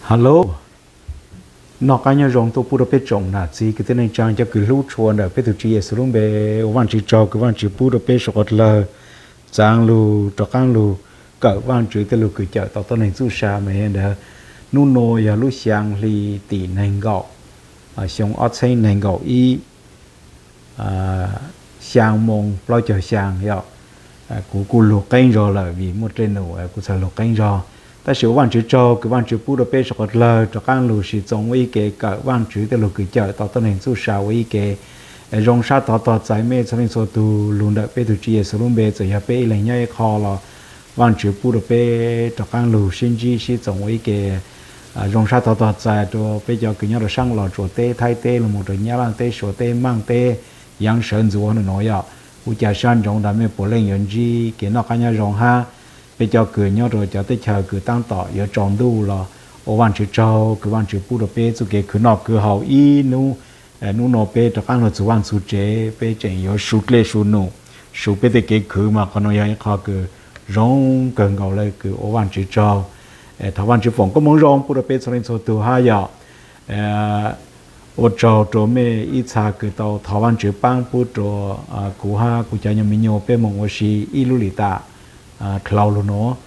Hello, noj qab nyob zoo tuaj pub rau peb tsoom nam txiv kwv tij neej tsaa cov kws hlub tshua ntawm peb tus Tswv Yexus lub npe. Ua Vaajtswv tsaug kws Vaajtswv pub rau peb suav qhov dlawg txaav lug rov qaab lug kawm Vaajtswv tej lug kws cawm tau tuab neeg txuj sa mas yog ntawd. Nub nua yog lub xyaa hli tim neeg nkaum, xyoo ob txheeb neeg nkaum ib, xyaa moo plaub caug xyaa yom. Kuv kuj lug qeeb zog lawm vim muaj dlej num kuv txhaj lug qeeb zog. Tab sis ua Vaajtswv tsaug kws Vaajtswv pub rau peb suav qhov dlawg rov qaab lug sib txoos ua ib ke kawm Vaajtswv tej lug kws cawm tau tuab neeg txuj sa ua ib ke. Zoo sab thov tog txais mej txhua leej txhua tug lug ntawm peb tug Tswv Yexus lub npe, txawm yog peb ib leeg nyob ib qho los Vaajtswv pub rau peb rov qaab lug sib ntsib sib txoos ua ib ke. Zoo sab thov tog txais rau peb cov kws nyob rau saab Los Tsuas teb, Thaib teb, lug moog rau Nyab Laaj teb, Suav teb, Maaj teb, Yaav Sawv Ntxuav nuav yom. Kuv ca sab ntsoov tas mej puav leej yuav ntsib kev noj qab nyob zoo hab. Peb cov kws nyob rau cov teb chaws kws taab tom yuav tsaus ntuj los ua Vaajtswv tsaug kws Vaajtswv pub rau peb txuj kev khwv noj khwv haus ib nub. Nub nua peb rov qaab lug txug vaaj txug tsev, peb tseem yuav su dlej su num, su peb tej kev khwv mas qhov nuav yog ib qho kws zoo kawg nkaus le kws ua Vaajtswv tsaug. Thov Vaajtswv foom koob moov zoo pub rau peb txhua leej txhua tug hab yom. Ua tsaug rau mej ib txha kws tau thov Vaajtswv paab pub rau kuv hab kuv cov nyuas me nyuas peb moog ua si ib lub lim tas dlhau lug nuav.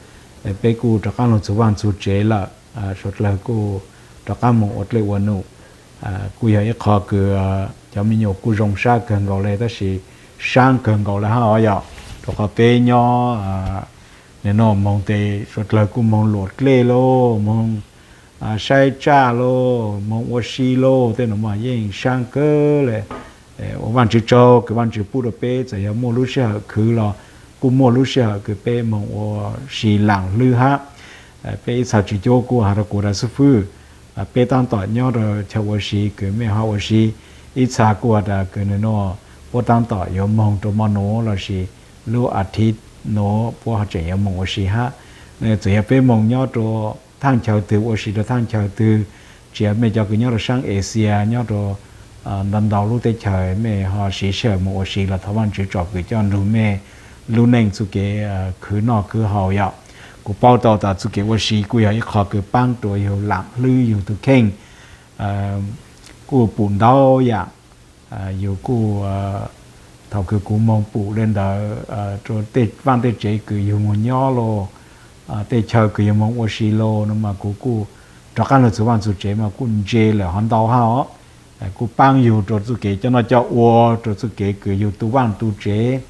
Peb kuj rov qaab lug txug vaaj txug tsev lawm, suav dlawg kuj rov qaab moog ua dlej ua num. Kuj yog ib qho kws cov me nyuam kuj zoo sab kawg nkaus le tab sis saab kawg nkaus le hab os yom. Rau qhov peb nyob, nim no moog tes suav dlawg kuj moog luam dlej lauj, moog saib tsaj lauj, moog ua si lauj, tej nuav mas yeej saab kawg le. Ua Vaajtswv tsaug kws Vaajtswv pub rau peb txawm yog muaj lub sij hawm khwv los kuj muaj lub sij hawm kws peb moog ua si laam hlwb hab. Peb ib txha tswv cuab kuj has rau kuv tas xib fwb, peb taab tom nyob rau chaw ua si kws mej ho ua si, ib txha kuj has tas kws nwg nuav puab taab tom yuav moog rau mo nuav lossis lub a thiv nuav puab ho tseem yuav moog ua si hab. Txawm yog peb moog nyob rau thaaj chaw twg ua si rau thaaj chaw twg, tsis has mej cov kws nyob rau saab Asia nyob rau ntau ntau lub teb chaws mej ho siv sij hawm moog ua si los thov Vaajtswv tsom kwm coj nrug mej lub neej txuj kev khwv noj khwv haus yom. Kuv paub tau tas txuj kev ua si kuj yog ib qho kws paab rua yug laam hlwb yug tug kheej. Kuj pum ntau yaam, yug kuj, thaus kws kuv moog pum le ntawd rua tej vaaj tej tsev kws yug moog nyob los, tej chaw kws yug moog ua si los no mas kuv kuj rov qaab lug txug vaaj txug tsev mas kuj ntse lawm hov ntau hab os. Kuj paab yug rua txuj kev coj noj coj ua, rua txuj kev kws yug tu vaaj tu tsev,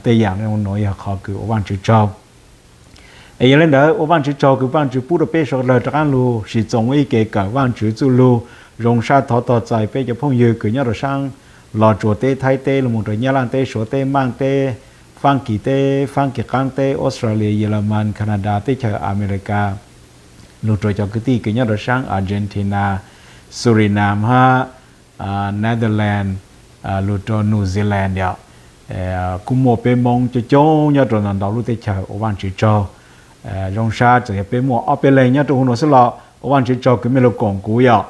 tej yaam le nuav yog qhov kws ua Vaajtswv tsaug. Es yog le ntawd ua Vaajtswv tsaug kws Vaajtswv pub rau peb suav dlawg rov qaab lug sib txoos ua ib ke kawm Vaajtswv txuj lug. Zoo sab thov tog txais peb cov phooj ywg kws nyob rau saab Los Tsuas teb, Thaib teb, lug moog rau Nyab Laaj teb, Suav teb, Maaj teb, Faab Kis teb, Faab Kis Qaab teb, Australia, Yelaman, Canada, teb chaws America, lug rau cov kwv tij kws nyob rau saab Argentina, Suriname hab Netherlands, lug rau New Zealand yom. Kuj muaj peb Moob coob coob nyob rau ntau ntau lub teb chaws ua Vaajtswv tsaug. Zoo sab txawm yog peb muaj ob peb leeg nyob rau huv nuav xwb los ua Vaajtswv tsaug kws mej lug koom kuv yom.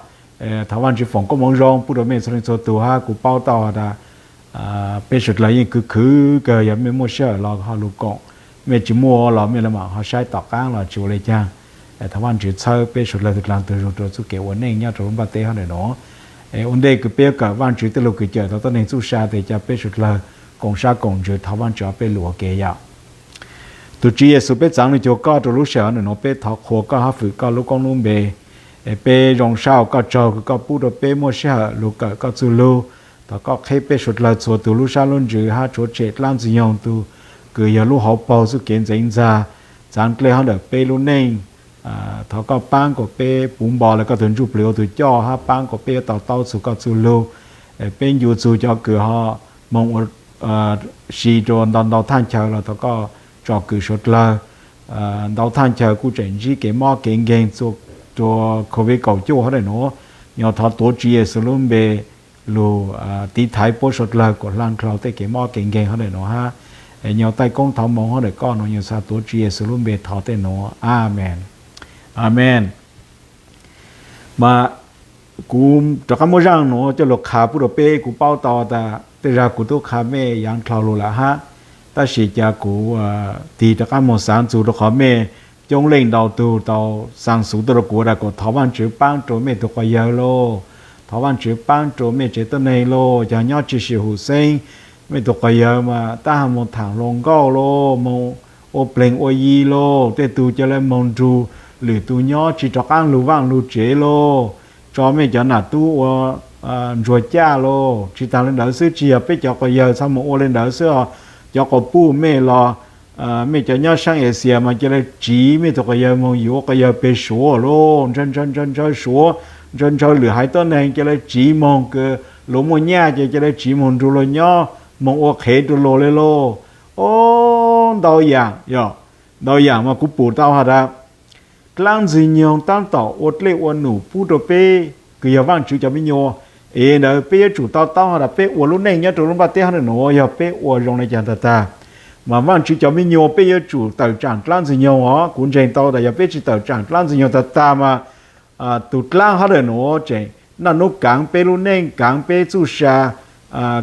Thov Vaajtswv foom koob moov zoo pub rau mej txhua leej txhua tug hab kuv paub tau tas peb suav dlawg yeej khwv khwv kawg, yog mej muaj sij hawm los ho lug koom, mej tsis muaj los mej le maam ho saib tom qaab los tsis ua le caag. Thov Vaajtswv txhawb peb suav dlawg tug dlaag tug zug rua txuj kev ua neej nyob rau lub npaj teb hov ntawm nuav. Ua ntej kws peb yuav kawm Vaajtswv tej lug kws cawm tau tuab neeg txuj sa tes ca peb suav dlawg koom sab koom ntsws thov Vaajtswv ob peb lus ua ke yom. Tug Tswv Yexus, peb txaav lug cuag koj rua lub sij hawm ntawm nuav, peb thov qhuas koj hab fwm koj lub koob lub npe. Es peb zoo sab ua koj tsaug kws koj pub rau peb muaj sij hawm lug kawm koj txuj lug. Thov koj qheb peb suav dlawg txhua tug lub sab lub ntsws hab tshuav tshem dlaab ntxwg nyoog tug kws yog lub hauv paug txuj kev ntxeev ntxag txaav dlej hov ntawm peb lub neej. Thov koj paab kuas peb puv npo le koj tug ntsuj plig ua tug coj hab paab kuas peb yuav to taub txug koj txuj lug. Peb ncu txug cov kws ho moog ua si rua ntau ntau thaaj chaw los thov koj tsom kwm suav dlawg. Ntau thaaj chaw kuj tseem ntsib kev mob kev nkeeg rua COVID kaum cuaj hov ntawm nuav. Nyuas thov tuav Tswv Yexus lub npe lug tiv thaiv puab suav dlawg kuas hla dlhau tej kev mob kev nkeeg hov ntawm nuav hab. Nyuas taij koob thov moov hov ntawm koj nuav, nyuas xa tuav Tswv Yexus lub npe thov tej nuav. Amees. Amees. Mas kuv rov qab muab zaaj nuav coj lug qha pub rua peb, kuv paub tau tas tej zag kuv tub qha mej yaav dlhau lug lawm hab, tab sis ca kuv tig rov qab moog xaav txug rua qhov mej coob leej ntau tug tau xaa xuv tuaj rau kuv tas kom thov Vaajtswv paab rua mej tug quas yawg lauj, thov Vaajtswv paab rua mej tsev tuab neeg lauj, cov nyob tsi sib hum xeeb, mej tug quas yawg mas tab has moog thaam hluas nkauj lauj, moog ua pleeg ua yi lauj, tej tug ca le moog nrug lwm tug nyob tsi rov qaab lug vaaj lug tsev lauj, tso mej cov nam tub ua ntsuag caj lauj. Tsi taag le ntawd xwb, tsi yog peb cov quas yawg txhaj moog ua le ntawd xwb os, cov quas puj mej los mej cov nyob saab Axias mas ca le tsiv mej tug quas yawg moog yuav quas yawg peg Suav lauj, ntshaw ntshaw ntshaw Suav, ntshaw ntshaw lwm haiv tuab neeg ca le tsiv moog kws luas muaj nyaj ces ca le tsiv moog nrug luas nyob, moog ua qhev rua luas le lauj. O, ntau yaam yog, ntau yaam mas kuv pum tau has tas dlaab ntxwg nyoog taab tom ua dlej ua num pub rua peb kws yog Vaajtswv cov miv nyuas. Es ntawd peb yuav tsum tau taub has tas peb ua lub neej nyob rua lub nplaj teb hab nuav yog peb ua zoo le caag tag tag, mas Vaajtswv cov miv nyuas peb yuav tsum tawm tsaam dlaab ntxwg nyoog os. Kuv ntseeg tau tas yog peb tsi tawm tsaam dlaab ntxwg nyoog tag tag mas tug dlaab hab nuav tseem naj nub kaav peb lub neej, kaav peb txuj sa,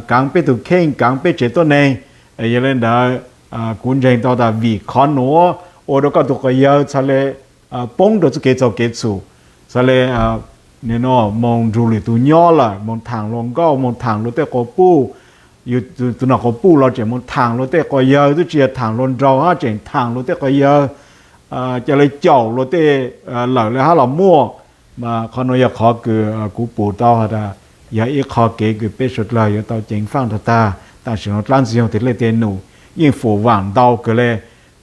kaav peb tug kheej, kaav peb tsev tuab neeg. Yog le ntawd, kuv ntseeg tau tas vim qhov nuav ua rua koj tug quas yawg txhad le poob rua txuj kev txaug kev txhum, txhad le moog nrug lwm tug nyob lawm, moog thaam luas nkauj, moog thaam luas tej quas puj. Yug tug nom quas puj los tseem moog thaam luas tej quas yawg, tub tsi yog thaam luas nraug hab tseem thaam luas tej quas yawg ca le caum luas tej lawm le hab los muaj. Mas qhov nuav yog qhov kws kuv pum tau has tas yog ib qho kev kws peb suav dlawg yuav tau ceev faaj tag tag. Tam sim nuav dlaab ntxwg nyoog tej dlej tej num yeej fum vaam ntau kawg le.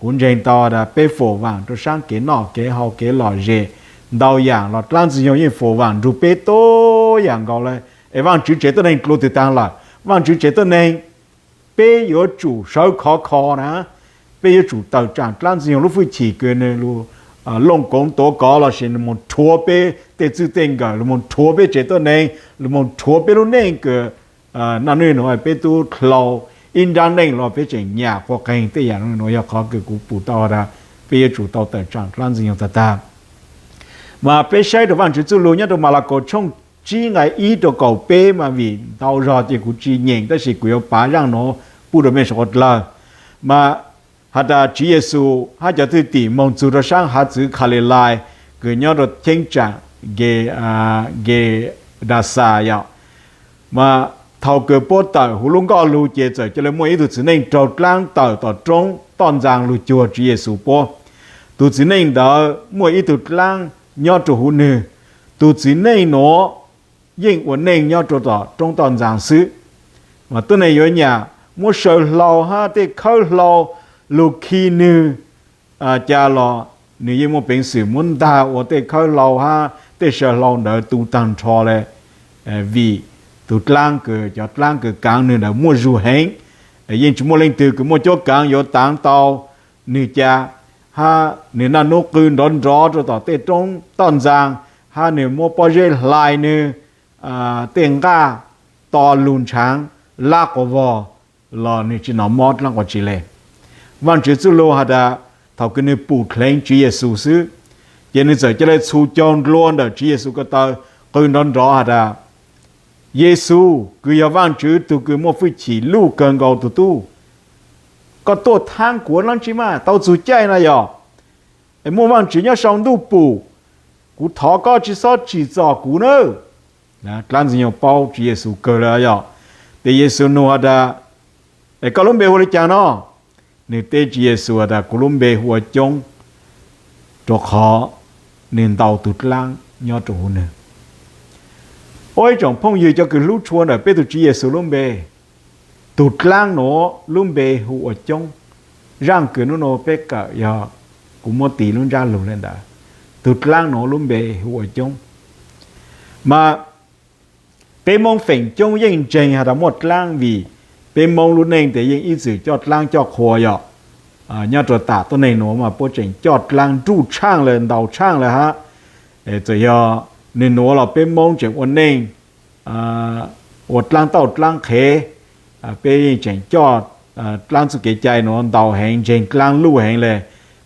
Kuv ntseeg tau tas peb fum vaam rua saab kev noj kev haus kev lom zem ntau yaam los dlaab ntxwg nyoog yeej fum vaam nrug peb tub yaam nkaus le. Es Vaajtswv tsev tuab neeg dlua twg taag lawm? Vaajtswv tsev tuab neeg peb yuav tsum sawv khov kho na, peb yuav tsum tawm tsaam dlaab ntxwg nyoog lub hwj chim kws nwg lug looj koov tuav kov lossis nwg moog rhuav peb tej txwj tej nkawm, lug moog rhuav peb tsev tuab neeg, lug moog rhuav peb lub neej kws naj nub nuav peb tub dlhau ib nraab neej los peb tseem nyam quas qeeg. Tej yaam nuav yog qhov kws kuv pum tau tas peb yuav tsum tau tawm tsaam dlaab ntxwg nyoog tag tag. Mas peb saib rua Vaajtswv txuj lug nyob rua Malakaus tshooj tsib nqai ib rua kaum peb mas vim ntau zog ces kuv tsi nyeem tab sis kuv yuav pav zaaj nuav pub rua mej suav dlawg. Mas has tas Tswv Yexus hab cov thwj tim moog txug rua saab hav txwv Kalilais kws nyob rua cheeb tsam Gedaxas yom. Mas thaum kws puab tawm huv lub nkoj lug ces txawm ca le muaj ib tug txiv neej raug dlaab tawm tom roob toj ntxaa lug cuag Tswv Yexus puab. Tug txiv neej ntawd muaj ib tug dlaab nyob rua huv nwg. Tug txiv neej nuav yeej ua neej nyob rua tom roob toj ntxaa xwb. Mas tuab neeg yuav nyam muab saw hlau hab tej khawb hlau lug khi nwg ca los, nwg yeej muaj peev xwm muab ntag ua tej khawb hlau hab tej saw hlau ntawd tu taag nrho le. Vim tug dlaab kws, cov dlaab kws kaav nwg ntawd muaj zug heev, yeej tsi muaj leej twg kws muaj cuab kaav yuav taav tau nwg ca, hab nwg naj nub qw nrov nrov rua tom tej roob toj ntxaa, hab nwg muab pob zeb hlais nwg tej nqaj to lug ntshaav lab quas vog los nwg tsi nov mob dlaab quas tsi le. Vaajtswv txuj lug has tas thaum kws nwg pum dleev Tswv Yexus xwb, ces nwg txawm ca le txhu caug nplua ntawm Tswv Yexus ko taw, qw nrov nrov has tas, Yexus kws yog Vaajtswv tug kws muaj hwj chim luj kawg nkaus tug tub, koj tuaj thaab kuv dlaab tsi mas tau txug caij no yog es muaj Vaajtswv nyob sau ntuj pum, kuv thov koj tsi xob tsim txom kuv nawb. Dlaab ntxwg nyoog paub Tswv Yexus kawg le yog, tes Yexus nug has tas, es koj lub npe hu le caag no? Nwg teb Tswv Yexus has tas, kuv lub npe hu ua Coob, rua qhov nwg ntaus tug dlaab nyob rua huv nwg. Ua ib tsoom phooj ywg cov kws hlub tshua ntawm peb tug Tswv Yexus lub npe, tug dlaab nuav lub npe hu ua Coob. Zaaj kws nub nua peb kawm yog kuv muab tis lub ntsab lug le ntawd, tug dlaab nuav lub npe hu ua Coob. Mas peb Moob feem coob yeej ntseeg has tas muaj dlaab vim peb Moob lub neej tes yeej ib txwm coj dlaab coj qhua yom. Nyob rua tam tuab neeg nuav mas puab tseem coj dlaab nruj tshaaj le ntaus tshaaj le hab. Txawm yog nwg nuav los peb Moob tseem ua neej ua dlaab tauj dlaab qhev, peb yeej tseem coj dlaab txuj kev cai nuav ntaus heev, ntseeg dlaab luj heev le.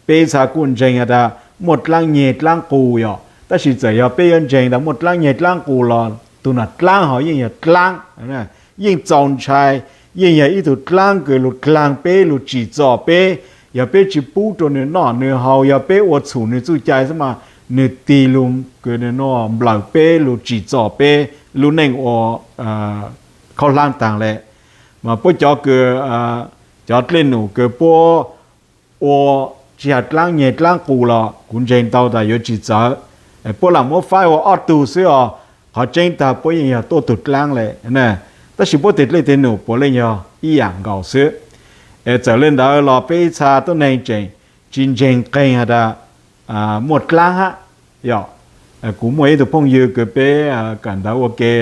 Peb txha kuj ntseeg has tas muaj dlaab nyeg dlaab qus yom, tab sis txawm yog peb yuav ntseeg tas muaj dlaab nyeg dlaab qus los tug nam dlaab ho yeej yog dlaab, yeej txaus ntshai, yeej yog ib tug dlaab kws lug dlaag peb, lug tsim txom peb, Yog peb tsis pub rau nws noj nws haus, yog peb ua txhum nws txuj cai xwb mas nws tig lug kws nws nua nplawm peb lug tsim txom peb lub neej ua khaub hlaab taag le. Mas puab cov kws, cov dlej num kws puab ua tsis has dlaab nyeg dlaab qus los kuv ntseeg tau tas yuav tsis txawv. Puab lam muab faib ua ob tug xwb os, qhov tseeb tag puab yeej yog tuaj tug dlaab le. Tab sis puab teg dlej teg num puav leej yog ib yaam nkaus xwb. Es txawm le ntawd los peb ib txha tuab neeg tseem tsis ntseeg qeeg has tas muaj dlaab hab. Yog, kuv muaj ib tug phooj ywg kws peb kawm ntawv ua ke,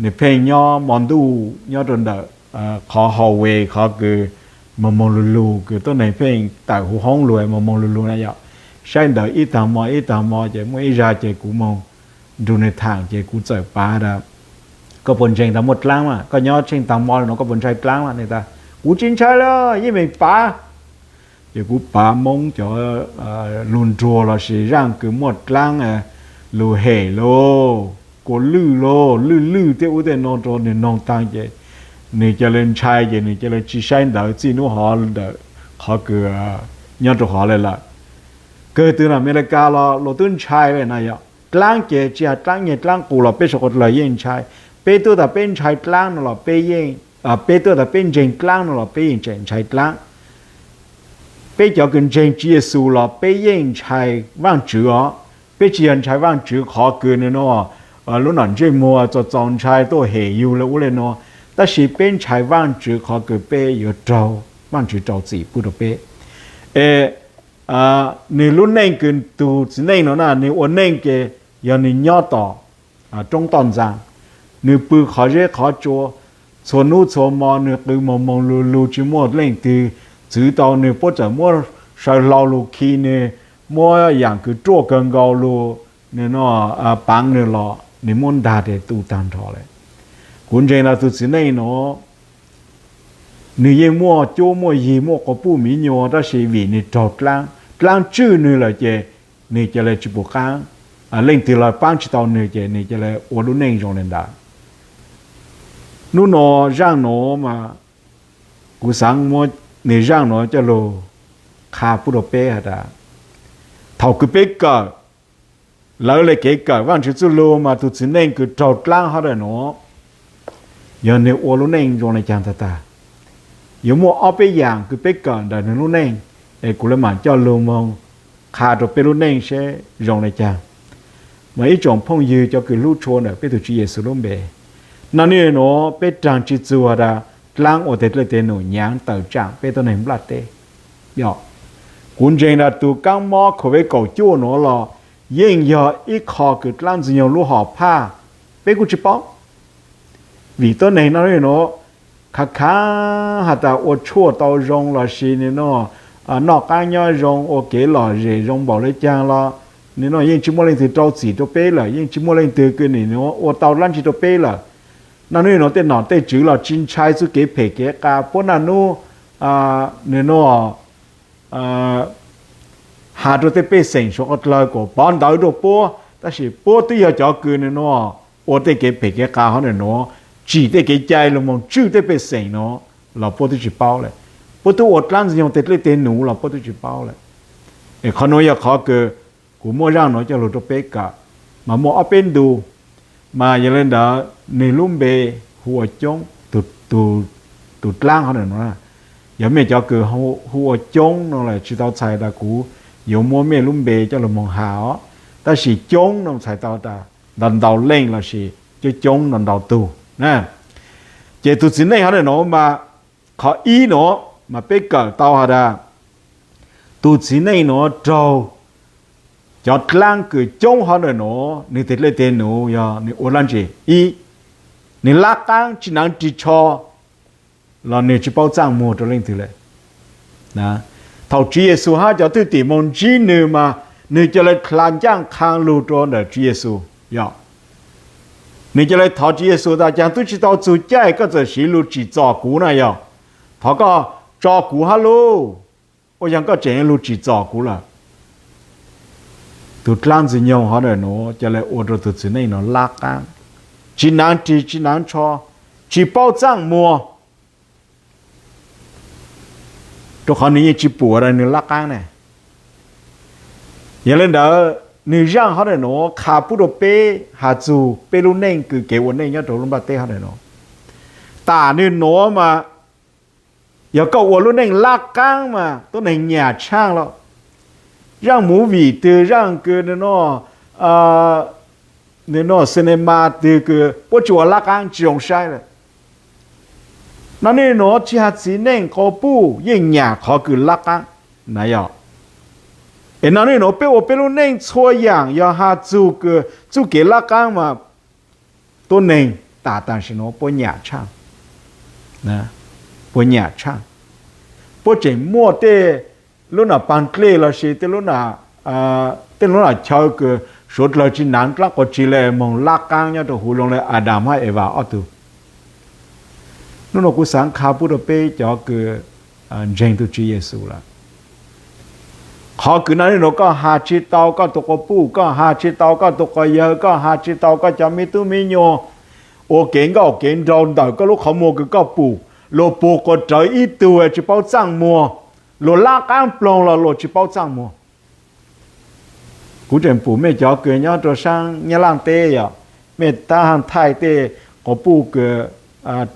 nws pheej nyob mo ntuj nyob rau ntawm qhov hallway qhov kws moog moog lug lug kws tuab neeg pheej tawm hu hoob lug moog moog lug lug na yog, saib ntawv ib taag mo ib taag mo ces muaj ib zag ces kuv moog nrug nws thaam ces kuv txawm pav tas, koj puas ntseeg tas muaj dlaab mas? Koj nyob tsheej taag mo le nuav koj puas ntshai dlaab mas? Nws tas kuv tsis ntshai le, yeej meem pav. Ces kuv pav Moob cov lug nruag lossis zaaj kws muaj dlaab lug hem lauj, kua lwj lauj, lwj lwj tej ub tej no rau nws noog taag ces nws ca le ntshai ces nws ca le tsis saib ntawv txij nub hov ntawm qhov kws nyob rau hov le lawm. Kawg tug Amelikas los luag tub ntshai le na yog. Dlaab ces tsis has dlaab nyeg dlaab qus los peb suav dlawg yeej ntshai. Peb tuaj tas peb ntshai dlaab no los peb yeej, peb tuaj tas peb ntseeg dlaab no los peb yeej tseem ntshai dlaab. Peb cov kws ntseeg Tswv Yexus los peb yeej ntshai Vaajtswv os. Peb tsis yog ntshai Vaajtswv qhov kws nws nua lub nom ntsej muag txaus txaus ntshai tuaj hem yug le ub le nua, tab sis peb ntshai Vaajtswv qhov kws peb yuav raug Vaajtswv rau txim pub rau peb. Es nws lub neej kws tug txiv neej no na nws ua neej ces yog nws nyob tom roob toj ntxaa, nws pw qhov zeb qhov tsua, txhua nub txhua mo nws qw moog moog lug lug tsis muaj leej twg txwv tau nws, puab txawm muab saw hlau lug khi nws, muab yaam kws ruaj kawg nkaus lug nws nua paav nws los nws muab ntag tes tu taag nrho le. Kuv ntseeg tas tug txiv neej no nws yeej muaj cuab muaj yig muaj quas puj miv nyuas tab sis vim nws raug dlaab, dlaab tswj nws lawm ces nws ca le tsis pum qaab, leej twg los paab tsis tau nws ces nws ca le ua lub neej zoo le ntawd. Nub nua zaaj nuav mas kuv xaav muab nwg zaaj nuav coj lug qha pub rau peb has tas, thaum kws peb kawm lawv le kev kawm Vaajtswv txuj lug mas tug txiv neej kws raug dlaab hov ntawm nuav yog nwg ua lub neej zoo le caag tag tag. Yuav muaj ob peb yaam kws peb kawm ntawm nwg lub neej, es kuv le maam coj lug moog qha rau peb lub neej seb zoo le caag. Mas ib tsoom phooj ywg cov kws hlub tshua ntawm peb tug Tswv Yexus lub npe, naj nub nuav peb raag tsi txug tas dlaab ua teg dlej teg num nyaav tawm tsaam peb tuab neeg nplaj teb. Kuv ntseeg tas tug kaab mob COVID kaum cuaj nuav los yeej yog ib qho kws dlaab ntxwg nyoog lub hom phaj, peb kuj tsi paub. Vim tuab neeg naj nub nuav khav khav has tas ua tshuaj tau zoo lossis nwg nua noj qaab nyob zoo ua kev lom zem zoo npaum le caag los nwg nua yeej tsi muaj leej twg rau txim rau peb lawm, yeej tsi muaj leej twg kws nwg nua ua tau dlaab tsi rau peb lawm. Naj nub nuav tej nom tej tswv los tsi ntshai txuj kev phem kev qas puab naj nub nwg nua has rua tej pej xeem suav dlawg kuas pov ntawv rua puab, tab sis puab twb yog cov kws nwg nua ua tej kev phem kev qas hov ntawm nuav, tsim tej kev cai lug moog tswj tej pej xeem nuav los puab twb tsi paub le. Puab twb ua dlaab ntxwg nyoog teg dlej teg num los puab twb tsi paub le. Es qhov nuav yog qhov kws kuv muaj zaaj nuav coj lug rua peb kawm, mas muaj ob peb ntu, mas yog le ntawd nwg lub npe hu ua Coob, tus dlaab hov ntawm nuav. Yog mej cov kws hu ua Coob no las tsi tau txhais tas kuv yuav muab mej lub npe coj lug moog has os, tab sis Coob no txhais tau tas ntau ntau leej lossis coob coob ntau ntau tug. Ces tus txiv neej hov ntawm nuav mas qhov ib nuav mas peb kawm tau has tas tus txiv neej nuav raug cov dlaab kws coob hov ntawm nuav, nwg teg dlej teg num yog nwg ua dlaab tsi? Ib, nwg lab qaab tsi naav ris tsho los nwg tsi paub txaaj muag rua leej twg le. Thaum Tswv Yexus hab cov thwj tim moog ntsib nwg mas nwg ca le dlha ncaaj qha lug rua ntawm Tswv Yexus, yog nwg ca le thov Tswv Yexus tas, caag tub tsi tau txug caij koj txawm siv lug tsim txom kuv na, yog thov koj tso kuv hab lub, ua caag koj tseem lug tsim txom kuv lawm? Tus dlaab ntxwg nyoog hov ntawm nuav ca le ua rua tug txiv neej nuav lab qaab, tsi naav ris tsi naav tsho, tsi paub txaaj muag. rau qhov nws yeej tsis pum nws lab qaab ne. Yog le ntawd, nwg zaaj hov ntawm nuav qha pub rua peb has txug peb lub neej kws kev ua neej nyob rua lub nplaj teb hov ntawm nuav. Tam nwg nuav mas, yog koj ua lub neej lab qaab mas tuab neeg nyam tshaaj lawm. Zaaj movie twg, zaaj kws nwg nuav cinema twg kws puab tsi ua lab qaab tsi zoo saib lawm. Nov nwg nuav tsi has txiv neej quas puj yeej nyam qhov kws lab qaab na yog. Es nov nwg nuav peb ua peb lub neej txhua yaam yog has txug kws txuj kev lab qaab mas tuab neeg tam tam sim nuav puab nyam tshaaj, puab nyam tshaaj. Puab tseem muaj tej lub nam paag dlej lossis tej lub nam chaw kws suav dlawg tsi naav dlaab quas tsi le moog lab qaab nyob rua huv zoo le Adam hab Eva ob tug. Nub nuav kuv xaav qha pub rua peb cov kws ntseeg tug Tswv Yexus lawm, qhov kws nov nwg nuav koj has tsi tau koj tug quas puj, koj has tsi tau koj tug quas yawg, koj has tsi tau koj cov me tub me nyuam, ua kev nkauj kev nraug ntawm koj lub qhov muag kws koj pum, luag puag quas rawv ib tug tsi paub txaaj muag, luag lab qaab ploog los luag tsi paub txaaj muag. Kuv tseem pum mej cov kws nyob rua saab Nyab Laaj teb yog, mej tab haaj thaij tej quas puj kws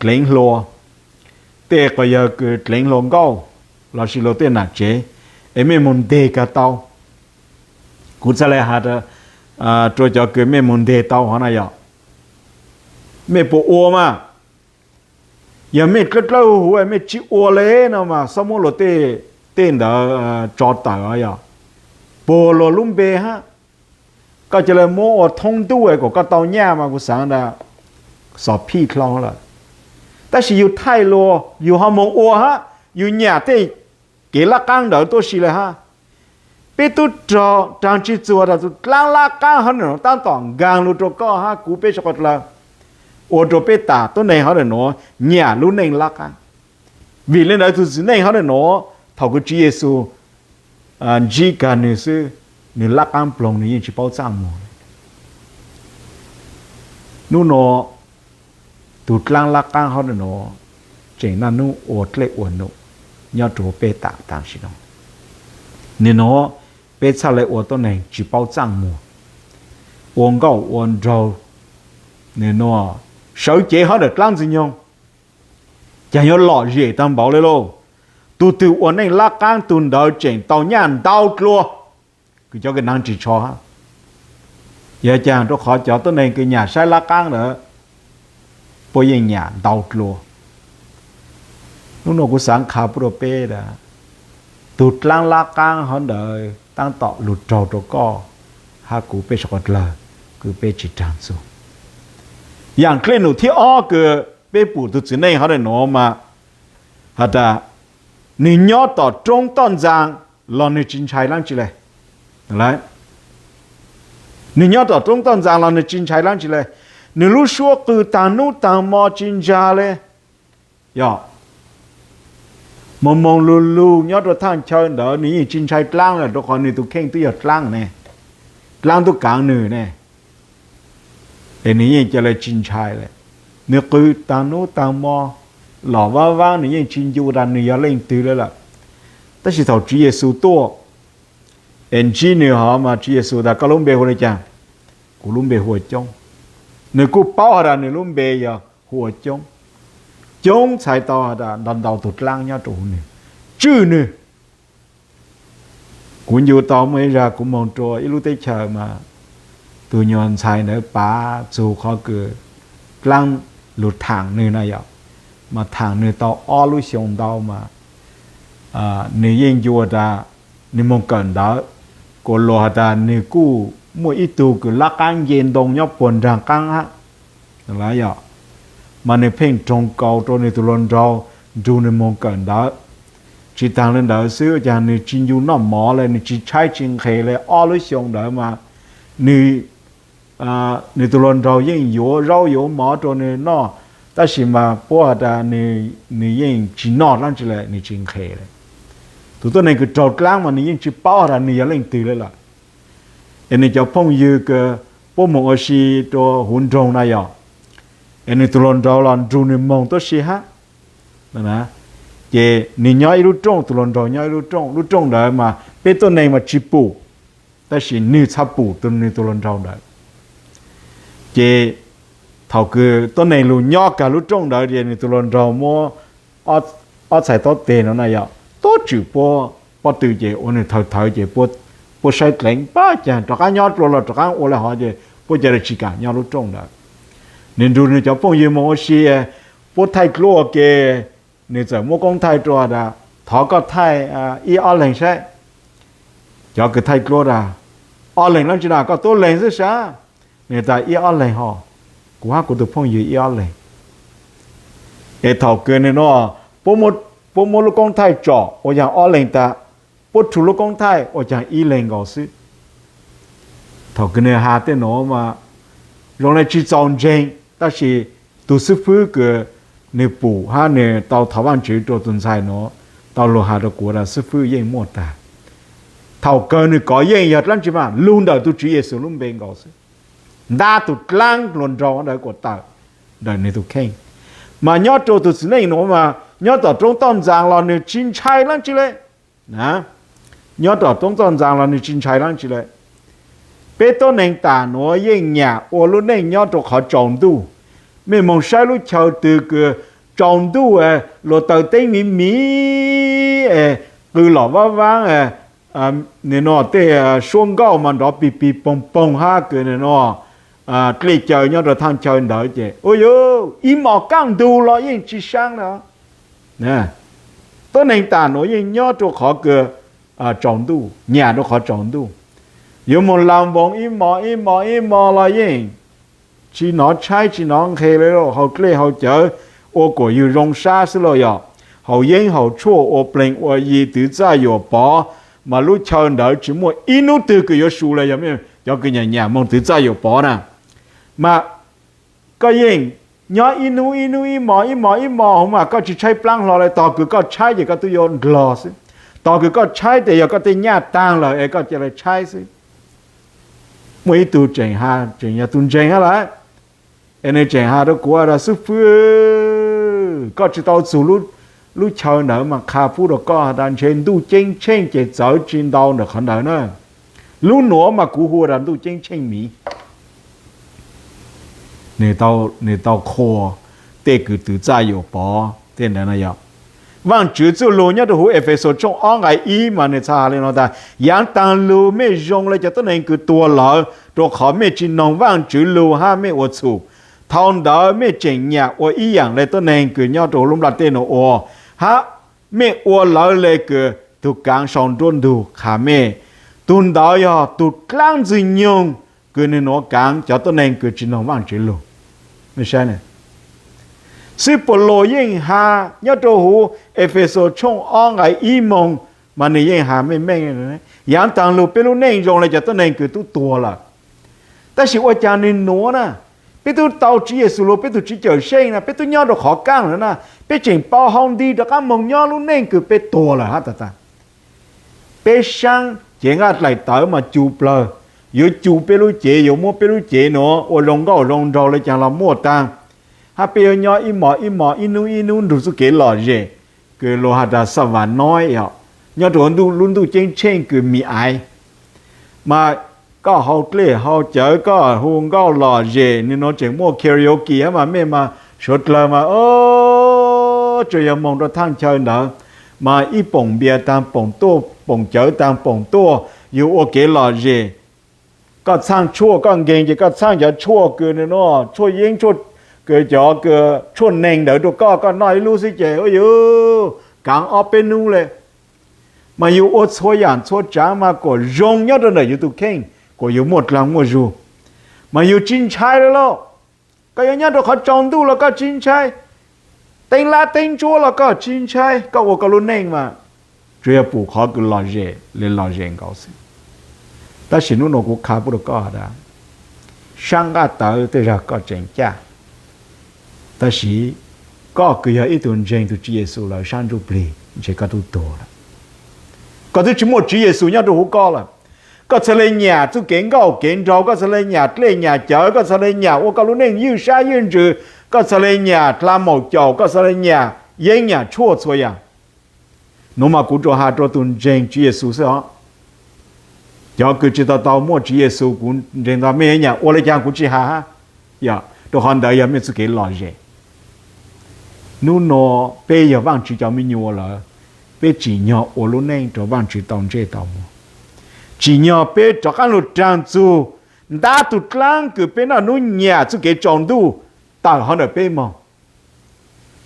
dleev hlua, tej quas yawg kws dleev hlua nkauj lossis luag tej nam tsev, es mej moog nteg kag tau. Kuv txhad le has rua cov kws mej moog nteg tau hov na yog, mej puas ua mas? Yog mej dlawb dlawb huv huv mej tsi ua le no mas xob muab luag tej ntawd tso tawm os yog, puag luag lub npe hab. Koj ca le muab ua thoob ntuj kom koj tau nyaj mas kuv xaav tas xos phij dlhau lawm. Tab sis yug thaij luag yug ho moog ua hab, yug nyam tej kev lab qaab ntawd tuab si le hab. Peb tub rog raag tsi txug tas tug dlaab lab qaab hov ntawm nuav taab tom nkaag lug rua koj hab kuv peb sawv dlawg, ua rua peb tas tuab neeg hov ntawm nuav nyam lub neej lab qaab. Vim le ntawd tug txiv neej hov ntawm nuav thaum kws Tswv Yexus ntsib kag nwg xwb, nwg lab qaab ploog nwg yeej tsi paub txaaj muag. Nub nuav tug dlaab lab qaab hov ntawm nuav tseem naj nub ua dlej ua num nyob rua peb tam tam sim nuav. Nwg nuav peb txhaj le ua tuab neeg tsi paub txaaj muag, ua nkauj ua nraug, nwg nuav sawv cev hov ntawm dlaab ntxwg nyoog, caag yuav lom zem taag npaum le lauj. Tug twg ua neej lab qaab tug ntawd tseem tau nyaj ntau dlua kws cov kws naav ris tsho hab. Yog caag? Rua qhov cov tuab neeg kws nyam saib lab qaab ntawd puab yeej nyam ntau dlua. Nub nuav kuv xaav qha pub rua peb tas tug dlaab lab qaab hov ntawd taab tom lug raug rua koj hab kuv peb sawv dlawg kws peb tsi raag txug. Yaam dlej num thib ob kws peb pum tug txiv neej hov ntawm nuav mas has tas nwg nyob tom roob toj ntxaa los nwg tsi ntshai dlaab tsi le. Nwg nyob tom roob toj ntxaa los nwg tsi ntshai dlaab tsi le. Nwg lub suab qw taag nub taag mo tsi ntsa le. Yog moog moog lug lug nyob rua thaaj chaw ntawd nwg yeej tsi ntshai dlaab le rua qhov nwg tug kheej twb yog dlaab ne, dlaab tub kaav nwg ne. Es nwg yeej ca le tsi ntshai le. Nwg qw taag nub taag mo, lom vaab vaab nwg yeej tsi ncu tas nwg yog leej twg le lawm. Tab sis thaum Tswv Yexus tuaj es ntsib nwg hov mas Tswv Yexus tas koj lub npe hu le caag? Kuv lub npe hu ua Coob. Nwg kuj paub has tas nwg lub npe yog hu ua Coob. Coob txhais tau has tas ntau ntau tug dlaab nyob rua huv nwg, tswj nwg. Kuv ncu tau muaj ib zag kuv moog rua ib lub teb chaws mas tug nyuas ntxhais ntawd pav txug qhov kws dlaab lug thaam nwg na yom, mas thaam nwg tau ob lub xyoo ntau mas nwg yeej ncu tas nwg moog kawm ntawv, kuas luas has tas nwg kuj muaj ib tug kws lab qaab nce ntoo nyob puag nraag qaab hab. Yog, mas nwg pheej roog kaus rua nwg tug hluas nraug nrug nwg moog kawm ntawv. Tsi taag le ntawd xwb, ua caag nwg tsi ncu noj mov le, nwg tsi tshaib tsi nqhes le. Ob lub xyoo ntawd mas nwg, nwg tug hluas nraug yeej yuav zaub yuav mov rua nwg noj, tab sis mas puab has tas nwg yeej tsi noj dlaab tsi le, nwg tsi nqhes le. Tug tuab neeg kws raug dlaab mas nwg yeej tsi paub has tas nwg yog leej twg le lawm. Es nwg cov phooj ywg kws puab moog ua si rua huv nroog na yog, es nwg tug hluas nraug los nrug nwg moog tuab si hab. Ces nws nyob ib lub rooj, tus hluas nraug nyob ib lub rooj, lub rooj ntawd mas peb tuab neeg mas tsis pum, tab sis nws txhaj pum tus, nws tus hluas nraug ntawd. Ces thaum kws tuab neeg lug nyob kag lub rooj ntawd ces nws tus hluas nraug muab ob txhais taub teg no na yog tuab tswm puab pob tw ces ua nws thawv thawv ces puab saib dleev pab caag rov qaab nyob dlua los rov qaab ua le hov ces puab ca le tsis kam nyob lub rooj ntawd. Nws nrug nws cov phooj ywg moog ua si, puab thaij dluab ua ke, nws txawm muab koob thaij rua tas thov koj thaij ib ob leeg saib. Cov kws thaij dluab tas ob leeg dlaab tsi na, koj tuab leeg xwb sab. Nws tas ib ob leeg hos, kuv hab kuv tug phooj ywg ib ob leeg. Es thaum kws nws no puab muab lub koob thaij tsom ua caag ob leeg tas, puab rhu lub koob thaij ua caag ib leeg nkaus xwb. Thaum kws nws has tej nuav mas zoo le tsis txaus ntseeg, tab sis tug xwb fwb kws nws pum hab nws tau thov Vaajtswv rua tug ntxhais nuav tau lug has rua kuv tas xwb fwb yeej muaj tag. Thaum kawg nws kov yeej yog dlaab tsi mas lug ntawm tug Tswv Yexus lub npe nkaus xwb, ntab tug dlaab hluas nraug ntawd kuas tawm ntawm nws tug kheej. Mas nyob rua tug txiv neej nuav mas nyob tom roob toj ntxaas los nws tsis ntshai dlaab tsi le. Nyob tom roob toj ntxaas los nws tsis ntshai dlaab tsi le. Peb tuab neeg tam nuav yeej nyam ua lub neej nyob rua qhov tsaus ntuj. Mej moog saib lub chaw twg kws tsaus ntuj, luas taws teeb miv miv, qw lom vaab vaab, nws no tej suab nkauj mas nrov pig pig poog poog hab kws nws no dlej caw nyob rua thaaj chaw ntawd ces ua yuav ib mos kaj ntug los yeej tsis saab le. Tuab neeg tam nuav yeej nyob rua qhov kws tsaus ntuj, nyam rua qhov tsaus ntuj. Yuav moog las npoos ib mos ib mos ib mos los yeej tsis nov tshaib tsis nov nqhe le, hau dlej hau cawv ua kuas yug zoo sab xwb lauj yog. Haus yeeb haus tshuaj ua pleeg ua yi twv txaj yuam pov, mas lub chaw ntawd tsis muaj ib nub twg kws yuav su le yog. Cov kws nyam nyam moog twv txaj yuam pov na, mas koj yeej nyob ib nub ib nub ib mos ib mos ib mos hov mas koj tsis tshaib plaab hlo le. Tog kws koj tshaib ces koj twb yuav ndlog xwb. Tog kws koj tshaib tes yog koj tej nyaj taag lawm es koj ca le tshaib xwb. Muaj ib tug tseem has, tseem yog tug ntseeg hab lawm, es nws tseem has rua kuv tas xib fwb, koj tsis tau txug lub chaw ntawd mas qha pub rua koj tas ntshe ntuj ceeb tsheej ces txawv tsis ntau ntawm qhov ntawd na. Lub nuav mas kuv hu tas ntuj ceeb tsheej miv. Nws tau qhuas tej kws twv txaj yuam pov tej ntawd no yog. Vaajtswv txuj lug nyob rua huv Efexus tshooj ob nqai ib mas nws txhaj has le no tas, yaav taag lug mej zoo le cov tuab neeg kws tuag lawm, rua qhov mej tsis noog Vaajtswv lug hab mej ua txhum. Thaus ntawd mej tseem nyam ua ib yaam le tuab neeg kws nyob rua huv lub nplaj teb nuav ua, hab mej ua lawv le kws tug kaav sau nruab ntug qha mej. Tug ntawd yog tug dlaab ntxwg nyoog kws nwg nuav kaav cov tuab neeg kws tsis noog Vaajtswv lug. Mej saib, xib Paulus yeej has nyob rua huv Efexus tshooj ob nqai ib moog, mas nwg yeej has meej meej, yaav taag lug peb lub neej zoo le cov tuab neeg kws tub tuag lawm. Tab sis ua caag nwg nuav na, peb tub tau Tswv Yexus lug peb tug Tswv Cawmseej na, peb tub nyob rua qhov kaaj lawm na, peb tseem pab hau nti rov qaab moog nyob lub neej kws peb tuag lawm hab tag tag. Peb saab cev nqaj dlaim tawv mas cu plawg, yuav cu peb lub cev, yuav muab peb lub cev nuav ua zoo nkauj zoo nraug le caag los muaj taag, hab peb yuav nyob ib mos ib mos ib nub ib nub nrug txuj kev lom zem kws luas has tas xa vas nob os, nyob rua lub ntuj ceeb tsheej kws mi aiv. Mas koj hau dlej hau cawv, koj hu nkauj lom zem, nwg nuav tseem muaj karaoke hab mas mej mas suav dlawg mas, o, tsuas yog moog rua thaaj chaw ntawd, mas ib poom npias taag poom tuaj, poom cawv taag poom tuaj, yug ua kev lom zem. Koj txhaaj tshuaj, koj nkeeg ces koj txhaaj cov tshuaj kws nwg nuav tshuaj yeeb, kws cov kws tshuaj neeg ntawd rua koj, koj noj ib lub xwb ces u yug kaav ob peb nub le. Mas yug ua txhua yaam txhua tsaav mas kuas zoo nyob rua ntawm yug tug kheej, kuas yug muaj dlaag muaj zug, mas yug tsis ntshai le lauj. Koj yuav nyob rua qhov tsaus ntuj los koj tsis ntshai, teeb lab teeb ntsuab los koj tsis ntshai, koj ua koj lub neej mas tsuas yog pum qhov kws lom zem le lom zem nkaus xwb. Tab sis nub nuav kuv qha pub rua koj tas, saab nqaj tawv tej zag koj tseem caj, tab sis koj kws yog ib tug ntseeg tug Tswv Yexus lawm saab ntsuj plig ntshe koj tub tuag lawm. Koj twb tsis muaj Tswv Yexus nyob rua huv koj lawm. Koj txhad le nyam txuj kev nkauj kev nraug, koj txhad le nyam dlej nyam cawv, koj txhad le nyam ua koj lub neej ywj sab ywj ntsws, koj txhad le nyam dlha maum caum, koj txhad le nyam yeeb nyam tshuaj txhua yaam. Nuav mas kuv tsuas has rua tug ntseeg Tswv Yexus xwb os. Cov kws tsi tau tau muaj Tswv Yexus kuv ntseeg tau mej nyam ua le caag kuv tsi has hab. Yog rua qhov ntawd yog mej txuj kev lom zem. Nub nua peb yog Vaajtswv cov me nyuam lawm, peb tsim nyog ua lub neej rua Vaajtswv tau ntsej tau muag. Tsim nyog peb rov qaab lug raag txug ntab tug dlaab kws peb naj nub nyam txuj kev tsaus ntuj tawm hov ntawm peb moog.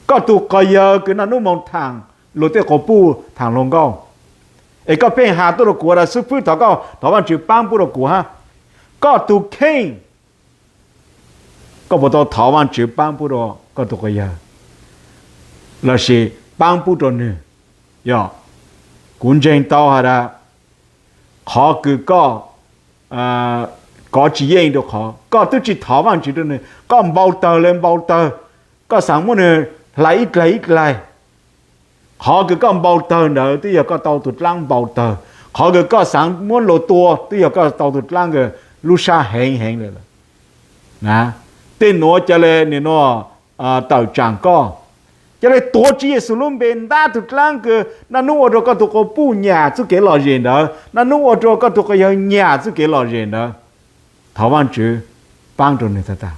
Koj tug quas yawg kws naj nub moog thaam luas tej quas puj thaam luas nkauj, es koj pheej has tuaj rua kuv tas xib fwb thov koj thov Vaajtswv paab pub rua kuv hab. Koj tug kheej, koj puas tau thov Vaajtswv paab pub rua koj tug quas yawg lossis paab pub rua nwg? Yog, kuv ntseeg tau has tas qhov kws koj kov tsi yeej rua qhov koj tub tsi thov Vaajtswv rua nwg, koj npau tawg le npau tawg, koj xaav muab nwg hlais ib dlaig ib dlaig. Qhov kws koj npau tawg ntawd twb yog koj tau tug dlaab npau tawg, qhov kws koj xaav muab luas tua twb yog koj tau tug dlaab kws lub sab heev heev le lawm. Tej nuav ca le nwg nua tawm tsaam koj, ca le tuav Tswv Yexus lub npe ntab tug dlaab kws naj nub ua rua koj tug quas puj nyam txuj kev lom zem ntawd, naj nub ua rua koj tug quas yawg nyam txuj kev lom zem ntawd. Thov Vaajtswv paab rua nwg tag tag.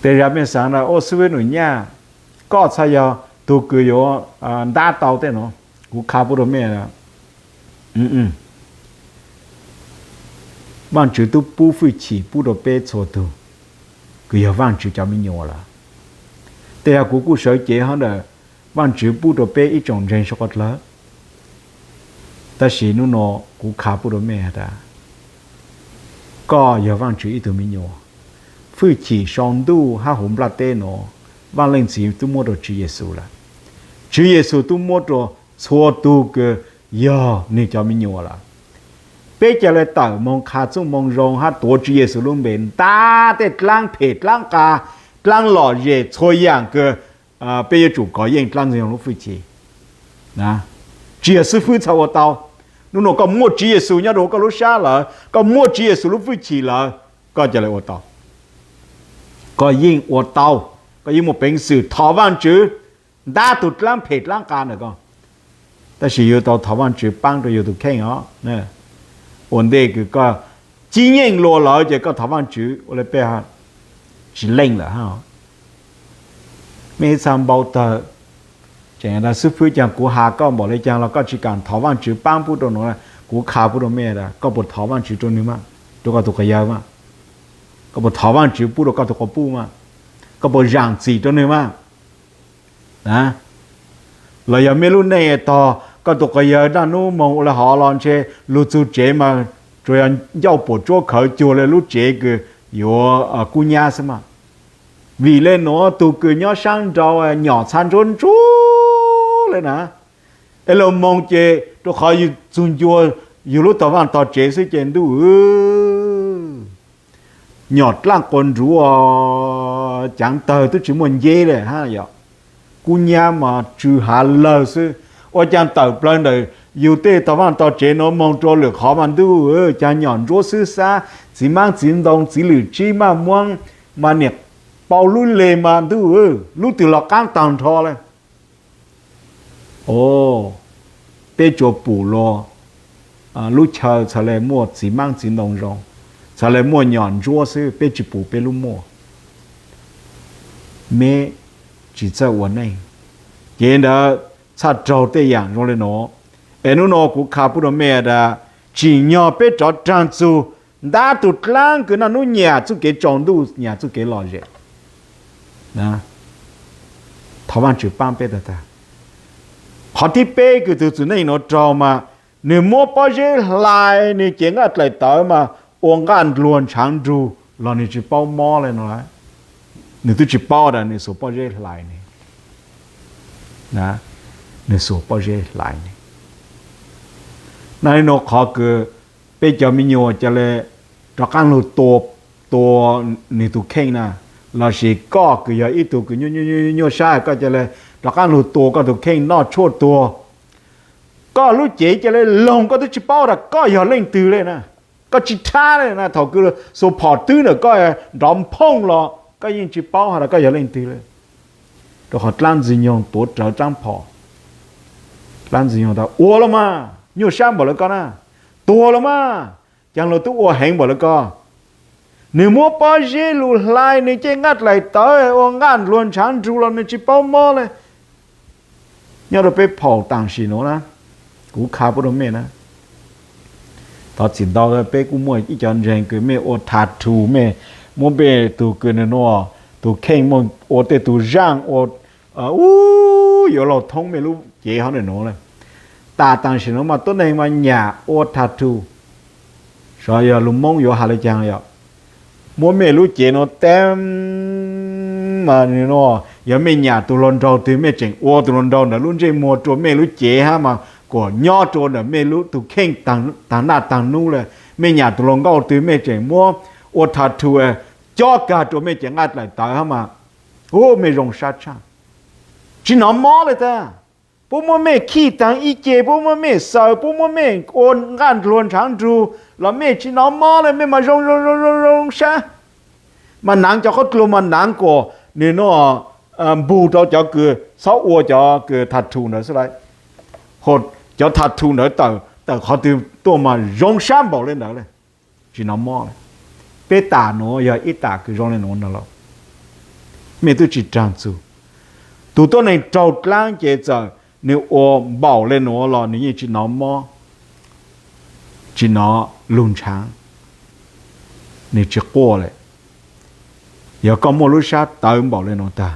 Tej zag mej xaav tas, ua xib fwb Num Nyaj, koj txhaj yog tug kws yuav ntab tau tej nuav. Kuv qha pub rua mej, Vaajtswv tub pub fwj chim pub rua peb txhua tug kws yog Vaajtswv cov me nyuam lawm. Tej zag kuv kuj sawv cev hov ntawm Vaajtswv pub rua peb ib tsoom ntseeg sau qhov dlawg. Tab sis nub nua kuv qha pub rua mej tas, koj yog Vaajtswv ib tug me nyuam. Fwj chim sau ntuj hab huv nplaj teb nuav, Vaaj Leej Txiv tub muab rua Tswv Yexus lawm. Tswv Yexus tub muab rua txhua tug kws yog nwg cov me nyuam lawm. Peb ca le tawm moog qha txuj moo zoo hab tuav Tswv Yexus lub npe ntab tej dlaab phem dlaab qas, dlaab lom zem txhua yaam kws peb yuav tsum kov yeej dlaab Ntxwg Nyoog lub fwj chim. Tsi yog xib fwb txhaj ua tau. Nub nua koj muaj Tswv Yexus nyob rua koj lub sab lawm, koj muaj Tswv Yexus lub fwj chim lawm, koj ca le ua tau. Koj yeej ua tau, koj yeej muaj peev xwm thov Vaajtswv ntab tug dlaab phem dlaab qas ntawm koj. Tab sis yug tau thov Vaajtswv paab rua yug tug kheej os. Ua ntej kws koj cib yeej luas lawm ces koj thov Vaajtswv ua le peb tsis leej lawm hab. Mej txha npau tawg, tseem tas xib fwb caag kuv has koj npaum le caag los koj tsis kaam thov Vaajtswv paab pub rua nuav, kuv qha pub rua mej tas koj puas thov Vaajtswv rua nwg mas, rua koj tug quas yawg mas? Koj puas thov Vaajtswv pub rua koj tug quas puj mas? Koj puas zaam txim rua nwg mas? Los yog mej lub neej tog koj tug quas yawg naj nub moog ua le hov los ntshe lug txug tsev mas tsuas yog ncauj puam tsuab khawv cuag le lub tsev kws yuav kub nyab xwb mas. Vim le nuav tug kws nyob saab nrau nyom txha ntsuab ntsuab le na. Es lug moog ces rua qhov yug txug ncua yug lub tog vaaj tog tsev xwb ces ntuj, nyom dlaaj quas nruv, caav tawg tub tsis muaj nceb le hab yog. Kub nyab mas tsw hav lawg xwb. Ua caag tawm plawg ntawm yug tej tog vaaj tog tsev nuav moog rua lwm qhov mas ntuj, caag nyom ntsuab xwb xab, txiv maab txiv ntoo txiv lwm tsib maj muab mas niam pau lub le mas ntuj, lub twg los qaab taag nrho le. Peb tsuas pum luas lub chaw txhad le muaj txiv maab txiv ntoo zoo, txhad le muaj nyom ntsuab xwb, peb tsis pum peb lub muaj. Meb tsis txawj ua neej, ces ntawd txhaj raug tej yaam zoo le nuav. Es nub nua kuv qha pub rua mej tas, tsim nyog peb rov raag txug ntab tug dlaab kws naj nub nyam txuj kev tsaus ntuj nyam txuj kev lom zem. Thov Vaajtswv paab peb tag tag. Qhov thib peb kws tug txwm neej nuav raug mas, nwg muab pob zeb hlais nwg cev nqaj dlaim tawv mas ua nqaj nluag ntshaav nrug los nwg tsis paub mob le nuav. Nwg tub tsis paub tas nwg xuas pob zeb hlais nwg, nwg xuas pob zeb hlais nwg. Naj le nuav qhov kws peb cov me nyuam ca le rov qaab lug tua, tua nwg tug kheej na, lossis koj kws yog ib tug kws nyuaj sab koj ca le rov qaab lug tua koj tug kheej noj tshuaj tuag. Koj lub cev ca le loog koj tub tsis paub tas koj yog leej twg le na. Koj tsis thab le na, thaum kws xuas phom twb ntawm koj nrov phooj los koj yeej tsis paub has tas koj yog leej twg le. Rau qhov dlaab ntxwg nyoog tuav rawv dlaab phom. Dlaab ntxwg nyoog tas, ua los mas, nyuaj sab npaum lawv ko na, tuag los mas, caag luag tub ua heev npaum lawv ko. Nwg muab pob zeb lug hlais nwg cev nqaj dlaim tawv ua nqaj nluag ntshaav nrug los nwg tsi paub mob le. Nyob rau peb phaum taam sim nuav na, kuv kha puab rau mej na, thov txim ntau, peb kuj muaj ib cov ntseeg kws mej ua tattoo, mej muab mej tug kws nwg nua, tug kheej, muaj ua tej tug zaaj ua, u, yuav laug thoob mej lub cev hov ntawm nuav le. Taam taam sim nuav mas tuab neeg mas nyam ua tattoo, xyov yog lug Moob yuav has le caag yom. Muab mej lub cev nuav teeb mas nua, yog mej nyam tug hluas nraug twg mej tseem ua tug hluas nraug ntawd lub ntsej muag rua mej lub cev hab mas kuas nyob rua ntawm mej lub tug kheej taag naj taag nub le. Mej nyam tug hluas nkauj twg mej tseem muab ua tattoo cob kag rua mej cev nqaj dlaim tawv hab mas, u, mej zoo sab tshaj, tsi nov mob le tag. Puab muab mej khij taag ib ce, puab muab mej xaws, puab muab mej ua nqaj nluag ntshaav nrug los mej tsi nov mob le, mej mas zoo zoo zoo zoo sab. Mas naav cov qhob dluag mas naav kuas nwg nua, npug rau cov kws txhob ua cov kws tattoo ntawd xwb lauj. Cov tattoo ntawd tawm qhov twg tuaj mas zoo sab npaum le ntawd le, tsi nov mob le. Peb tam nuav yog ib tam kws zoo le nuav no los, mej tub tsi raag txug. Tug tuab neeg raug dlaab ces txawm nwg ua npaum le nuav los nwg yeej tsi nov mob, tsi nov lug ntshaav, nwg tsi quaj le. Yog koj muaj lub sab tawv npaum le nuav tag,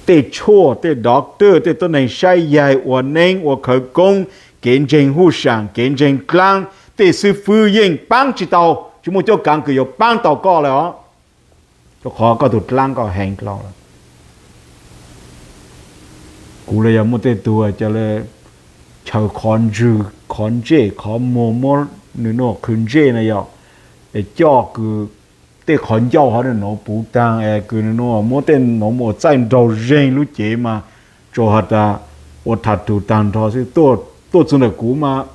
tej tshuaj, tej doctor, tej tuab neeg saib yaig, ua neeb ua khawv koob, kev ntseeg huj saam, kev ntseeg dlaab, tej xib fwb yeej paab tsi tau, tsi muaj cuab kaav kws yuav paab tau koj le os. Rua qhov koj tug dlaab koj heev dlhau lawm. Kuv le yog muaj tej tug ca le chaw qhov ntswg, qhov ntsej, qhov muag, muab nws nua qhwv ntsej na yom, es coj kws tej qhov ncauj hov nuav puv taag es kws nua muab tej nuav mus ua txaij nraug zeeg lub cev mas, tsuas has tas ua tattoo taag nrho xwb. Tuaj txug ntawm kuv mas,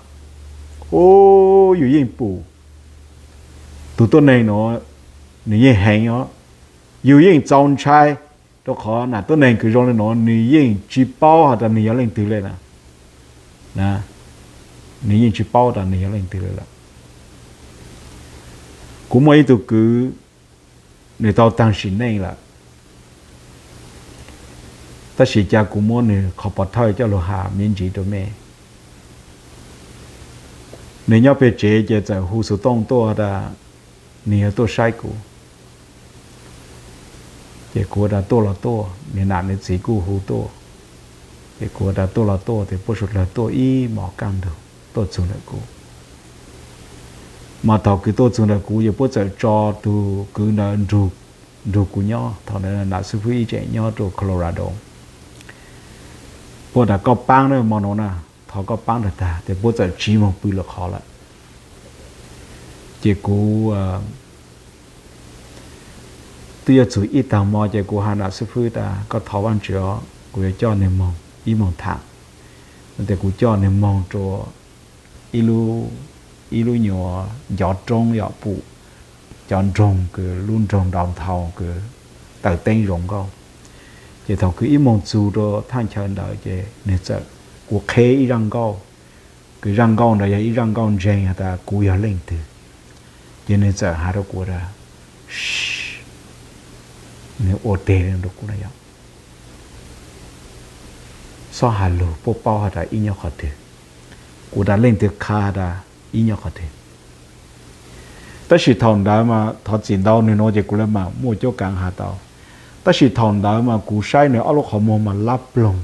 u, yus yeej pum tug tuab neeg nuav, nws yeej heev os, yus yeej txaus ntshai, rua qhov nam tuab neeg kws zoo le nuav nws yeej tsi paub has tas nws yog leej twg le na. Nws yeej tsi paub tas nws yog leej twg le lawm. Kuv muaj ib tug kwv, nws tau taag sim neej lawm, tab sis ca kuv muab nws qhov pov thawj coj lug has me ntsis rua mej. Nws nyob peg tsev ces txawm hu xov tooj tuaj tas nws yog tuaj saib kuv. Ces kuv tas tuaj los tuaj, nws nam nws txiv kuj hu tuaj. Ces kuv tas tuaj los tuaj, ces puab suav dlawg tuaj ib mos kaj ntug tuaj txug ntawm kuv. Mas thaum kws tuaj txug ntawm kuv ces puab txawm tso tug kwv ntawd nrug kuv nyob. Thaum ntawd nam xib fwb ib tseem nyob rua Colorado. Puab tas koj paab na, mo nuav na, thov koj paab tag tag, ces puab txawm tsiv moog pw lawm qhov lawm. Ces kuv twb yuav txug ib taag mo ces kuv has nam xib fwb tas koj thov Vaajtswv os, kuv yuav coj nwg moog ib moog tham. Ces kuv coj nwg moog rua ib lub nyuas ncov roob yom, pum cov nroog kws lub nroog downtown kws taws teeb zoo nkauj. Ces thaum kws ib moog txug rua thaaj chaw ntawd ces nwg txawm, kuv qheb ib zaaj nkauj, kws zaaj nkauj ntawd yog ib zaaj nkauj ntseeg has tas kuv yog leej twg. Ces nwg txawm has rua kuv tas, nwg ua teg rua kuv na yom, xob has lug puab paub has tas ib nyob qhov twg. Kuv tas leej twg qha has tas ib nyob qhov twg. Tab sis thaum ntawd mas thov txim ntau, nwg nuav ces kuv le maam muaj cuab kaav has tau. Tab sis thaum ntawd mas kuv saib nwg ob lub qhov muag mas lab ploog,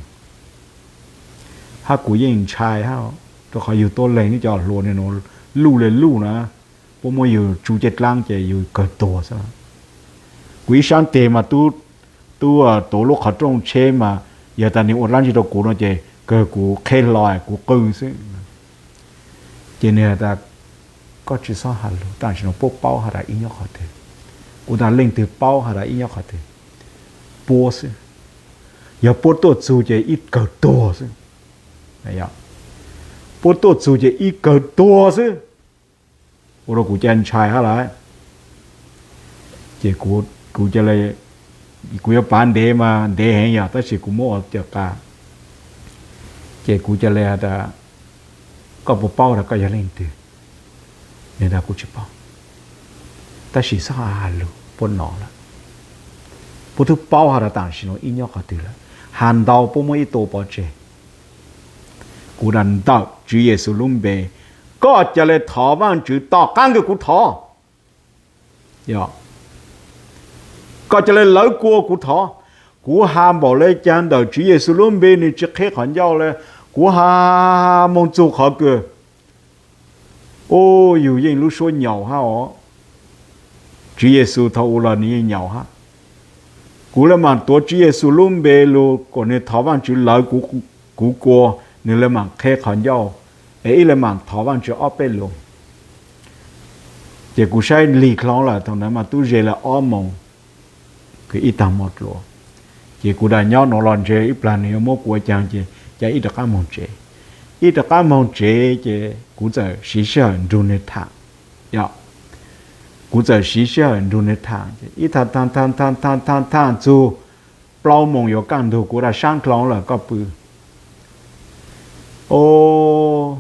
hab kuv yeej ntshai hab, rua qhov yug tuab leeg nwb cov hluas nwg nuav luj le luj na, puab muab yug tsu caj dlaab ces yug kawg tuag xwb. Kuv ib saab teg mas tub, tub tuav lub qhov rooj tsheb mas yog tas nwg ua dlaab tsi rua kuv no ces kawg kuv qheb hlo kuv qw xwb. Ces nwg has tas koj tsi xob has lug, tam sim no puab paub has tas ib nyob qhov twg. Kuv tas leej twg paub has tas ib nyob qhov twg? Puab xwb. Yog puab tuaj txug ces ib kawg tuag xwb. Puab tuaj txug ces ib kawg tuag xwb. Ua rua kuv ca ntshai hab lawm. Ces kuv ca le Kuv yuav pav ntev mas ntev heev yog, tab sis kuv muab ua cov qa. Ces kuv ca le has tas, koj puas paub tas koj yog leej twg? Nws tas kuv tsis paub. Tab sis xob has lus puab no lawm, puab twb paub has tas tam sim no ib nyob qhov twg lawm, has ntau puab muab ib tua pov tseg. Kuv tas ntawm Tswv Yexus lub npe, koj ca le thov Vaajtswv tom qaab kws kuv thov. Koj ca le lawv kua kuv thov. Kuv has npaum le caag ntawm Tswv Yexus lub npe nws tsis qheb qhov ncauj le. Kuv has moog txug qhov kws, u, yug yeej lub suab nyaum hab os. Tswv Yexus thaum u los nws yeej nyaum hab. Kuv le maam tuav Tswv Yexus lub npe lug kuas nws thov Vaajtswv lawv kuv kua, nws le maam qheb qhov ncauj, es ib le maam thov Vaajtswv ob peb lug. Ces kuv saib lig dlhau lawm, thaum ntawd mas tub ze le ob moos kws ib taag mo dluav. Ces kuv tas nyob nuav los ntshe ib plag nws yuav muab kuv ua caag, ces ca ib rov qaab moog tsev. Ib rov qaab moog tsev ces kuv txawm siv sij hawm nrug nws tham. Kuv txawm siv sij hawm nrug nws tham, ib tham tham tham tham tham tham txug plaub moos yuav kaj ntug, kuv tas saab dlhau lawm, koj pw. O,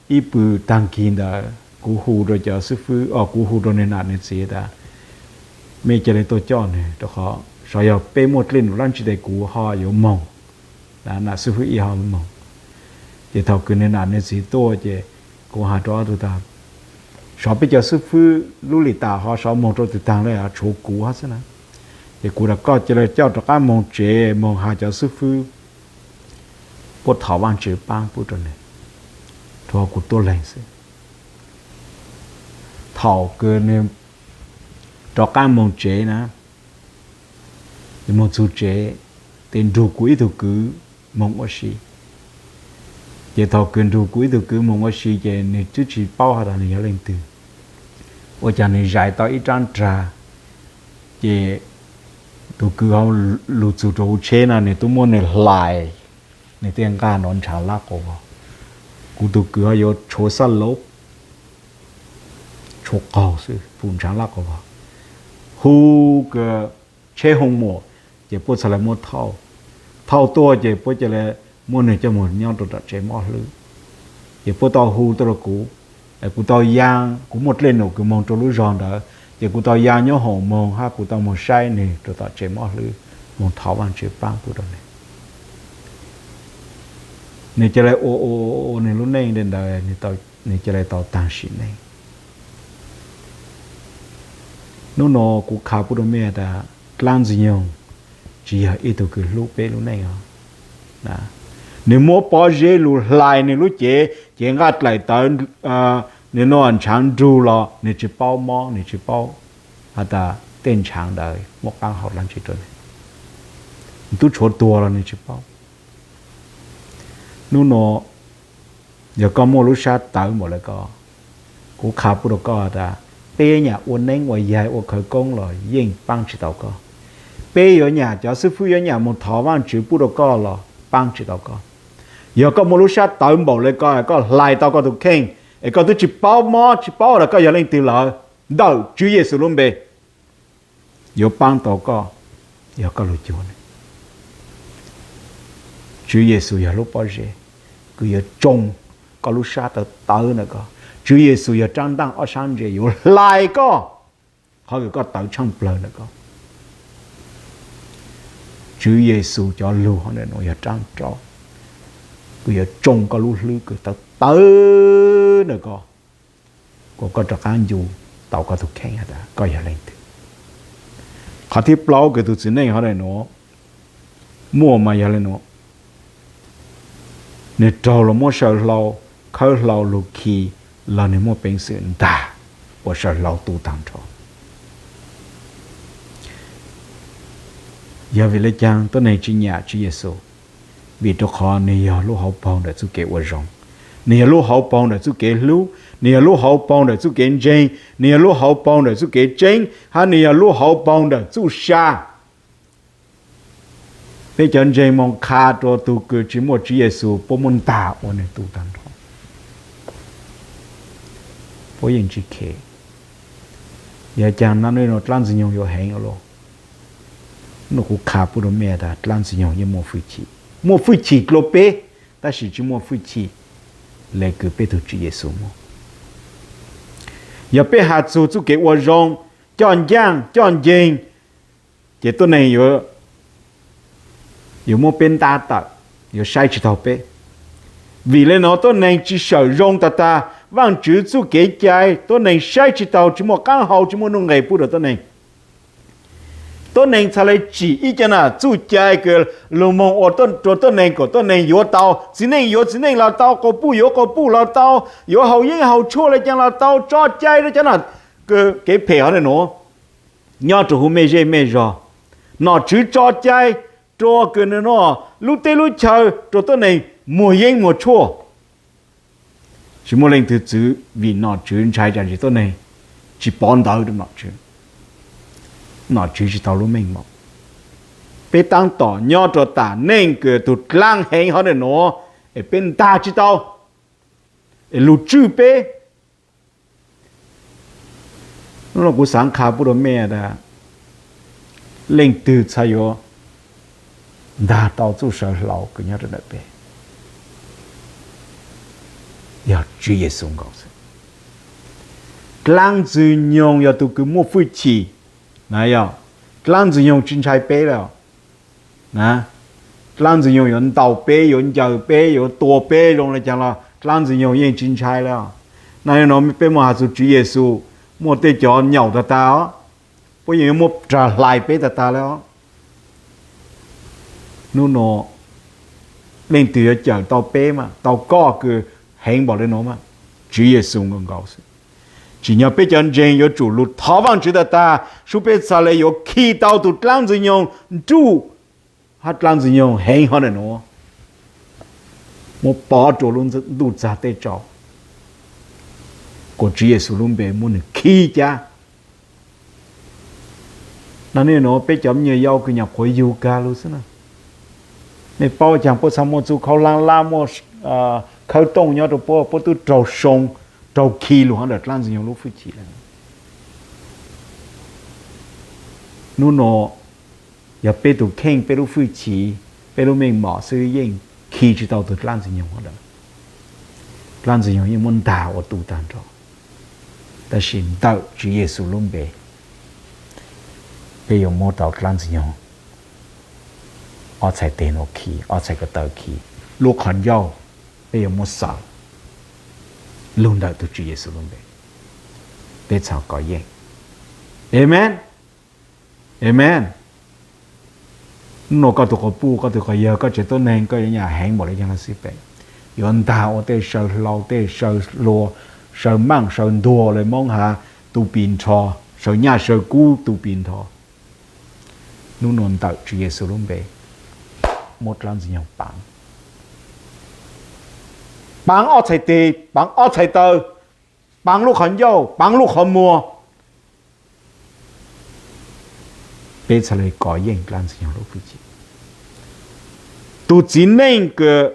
ib pw taag kis ntawd kuv hu rau cov xib fwb, o, kuv hu rau nws nam nws txiv tas, mej ca le tuaj coj nws, rau qhov sov yog peb muaj dlej num dlaab tsi tes kuv ho yuav moog, nam xib fwb ib ho moog. Ces thaum kws nws nam nws txiv tuaj ces kuv has rau ob tug tas, sov peb cov xib fwb lub lim tam ho sov moog rau tug taag le, tshuav kuv hab xwb na. Ces kuv tas koj ca le coj rov qaab moog tsev, moog has cov xib fwb, puab thov Vaajtswv paab pub rau nws, rua kuv tuab leeg xwb. Thaum kws nws rov qaab moog tsev na, moog txug tsev, tes nrug kuv ib tug kwv moog ua si. Ces thaum kws nrug kuv ib tug kwv moog ua si ces nws twb tsis paub has tas nws yog leej twg. Ua cas nws zais tau ib rab nrag, ces tus kwv hauv lug txug rua huv tsheb na, nws tub muab nws hlais, nws tej nqaj nrov ntshaav lab quas vog. Kuv tus kwv ho yuav tshuav xab laub, tshuav qaug xwb, pum ntshaav lab quas vog. Hu kws tsheb hoo muam, ces puab txhad le muab thauj. Thauj tuaj ces puab ca le muab nws coj moog nyob rua tom tsev mob hlwb. Ces puab tau hu tuaj rua kuv, kuv tau yaa, kuv muaj dlej num kws moog rua lub zog ntawd, ces kuv tau yaa nyob hoom moog hab kuv tau moog saib nws rua tom tsev mob hlwb, moog thov Vaajtswv paab pub rua nws. Nws ca le ua ua ua nws lub neej le ntawd, nws ca le tau taag sim neej. Nub nua kuv qha pub rua mej tas dlaab Ntxwg Nyoog tsis yog ib tug kws hlub peb lub neej os. Nws muab pob zeb lug hlais nws lub cev, cev nqaj dlaim tawv, nws nua ntshaav nrug los nws tsis paub mob, nws tsis paub has tas tej ntshaav ntawd muaj qaab hau dlaab tsi rua nws. Nws tub tshuav tuag los nws tsis paub. Nub nua yog koj muaj lub sab tawv npaum le koj, kuv qha pub rua koj tas peb nyam ua neeb ua yaig ua khawv koob los yeej paab tsis tau koj. Peb yuav nyam, cov xib fwb yuav nyam moog thov Vaajtswv pub rua koj los paab tsis tau koj. Yog koj muaj lub sab tawv npaum le koj, koj hlais tau koj tus kheej, es koj twb tsis paub mob tsis paub tas koj yog leej twg lawm, ntawm Tswv Yexus lub npe yuav paab tau koj, yog koj lug cuag nws. Tswv Yexus yog lub pob zeb kws yuav tsoo koj lub sab tawv tawv ntawm koj. Tswv Yexus yog rab ntaaj ob sab ntse yuav hlais koj, qhov kws koj tawv tshaaj plawg ntawm koj. Tswv Yexus cov lug hov ntawm nuav yog rab nrauj kws yuav tsoo koj lub hlwb kws tawv tawv ntawm koj, kuas koj rov qaab ncu tau koj tus kheej has tas koj yog leej twg. Qhov thib plaub kws tus txiv neej hov ntawm nuav muaj mas yog le nuav, nws raug luas muab saw hlau, khawb hlau lug khi los nws muaj peev xwm ntag uas saw hlau tu taag nrho. Yog vim le caag tuab neeg tsi nyam Tswv Yexus? Vim rau qhov nws yog lub hauv paug ntawm txuj kev ua zoo, nws yog lub hauv paug ntawm txuj kev hlub, nws yog lub hauv paug ntawm txuj kev ntseeg, nws yog lub hauv paug ntawm txuj kev tseeb, hab nws yog lub hauv paug ntawm txuj sa. Peb cov ntseeg moog qha rua tug kws tsi muaj Tswv Yexus, puab muab ntag ua nws tu taag nrho. Puab yeej tsi khe. Yog caag nub nua dlaab Ntxwg Nyoog yuav heev ua luaj? Nub no kuv qha pub rau mej tas dlaab Ntxwg Nyoog yeej muaj fwj chim, muaj fwj chim dlua peb, tab sis tsis muaj fwj chim le kws peb tug Tswv Yexus muaj. Yog peb has txug txuj kev ua zoo, coj ncaaj coj nceeg, ces tuab neeg yuav muab peb ntab tawm, yuav saib tsis taug peb. Vim le nuav tuab neeg tsis sawm zoo tag tag, Vaajtswv txuj kev cai tuab neeg saib tsis taug, tsis muaj qaab hau, tsis muaj nuj nqes pub rau tuab neeg. Tuab neeg txhad le tsim ib cov nam txuj cai kws lug moog ua rua tuab neeg kom tuab neeg yuav tau, txiv neej yuav txiv neej los tau, quas puj yuav quas puj los tau, yuav haus yeeb haus tshuaj le caag los tau, tso cai rua cov nam kev phem hov le nuav nyob rua huv mej zej mej zog. Nom tswv tso cai rua kws nwg nuav lub teb lub chaw rua tuab neeg muag yeeb muag tshuaj. Tsis muaj leej twg txwv vim nom tswv ntshai tsam ntsis tuab neeg tsis pov ntawv rua nom tswv. Nom tswv tsis tau lub meej mom. Peb taab tom nyob rua tam neej kws tug dlaab heev hov le nuav, es peb ntag tsis tau, es lug tswj peb. Nub no kuv xaav qha pub rua mej tas, leej twg txhad yuav ntag tau txuj saw hlau kws nyob rua ntawm peb? Yog Tswv Yexus nkaus xwb. Dlaab Ntxwg Nyoog yog tug kws muaj fwj chim na, yog dlaab Ntxwg Nyoog tsis ntshai peb le. Dlaab Ntxwg Nyoog yuav ntaus peb, yuav ncaws peb, yuav tua peb zoo le caag los dlaab Ntxwg Nyoog yeej tsis ntshai le. Na le nuav peb moog has txug Tswv Yexus, muaj tej cov nyaum tag tag os, puab yeej yuav muab rag hlais peb tag tag le os. Nub no leej twg yuav cawm tau peb mas, tau koj kws heev npaum le nuav mas? Tswv Yexus nkaus nkaus xwb. Tsim nyog peb cov ntseeg yuav tsum lug thov Vaajtswv tag tag, sub peb txhad le yuav khi tau tug dlaab Ntxwg Nyoog nruj, hab dlaab Ntxwg Nyoog heev hov le nuav, muab pov rua lub ntuj txag teb tsaus, kuas Tswv Yexus lub npe muab nwg khi cab. Na le nuav peb cov me nyuam yau kws nyam qhuav yug kag lug xwb na, mej paub caag puab txhaj muaj txuj khaub hlaab lab, muaj khawb tooj nyob rua puab, puab tub raug soo, raug khi lug hov ntawm dlaab Ntxwg Nyoog lub fwj chim le. Nub no yog peb tug kheej, peb lub fwj chim, peb lub meej mom xwb yeej khi tsis tau tug dlaab Ntxwg Nyoog hov le. Dlaab Ntxwg Nyoog yeej muab ntag ua tu tag nrho, tab sis ntawm Tswv Yexus lub npe, peb yuav muab tau dlaab Ntxwg Nyoog ob txhais tes nuav khi, ob txhais ko taw khi, lub qhov ncauj peb yuav muab xaws lug ntawm tug Tswv Yexus lub npe, peb txhad kov yeej. Amees. Amees. Nub no koj tug quas puj, koj tug quas yawg, koj tsev tuab neeg, koj yuav nyam heev npaum le caag los xij peem, yuav ntag ua tej saw hlau, tej saw hlua, saw maaj saw ntuag le Moob has, tu pis nrho, saw nyaj saw kub tu pis nrho. Nub no ntawm Tswv Yexus lub npe, muab dlaab Ntxwg Nyoog paav, paav ob txhais tes, paav ob txhais taw, paav lub qhov ncauj, paav lub qhov muag, peb txhad le kov yeej dlaab Ntxwg Nyoog lub fwj chim. Tug txiv neej kws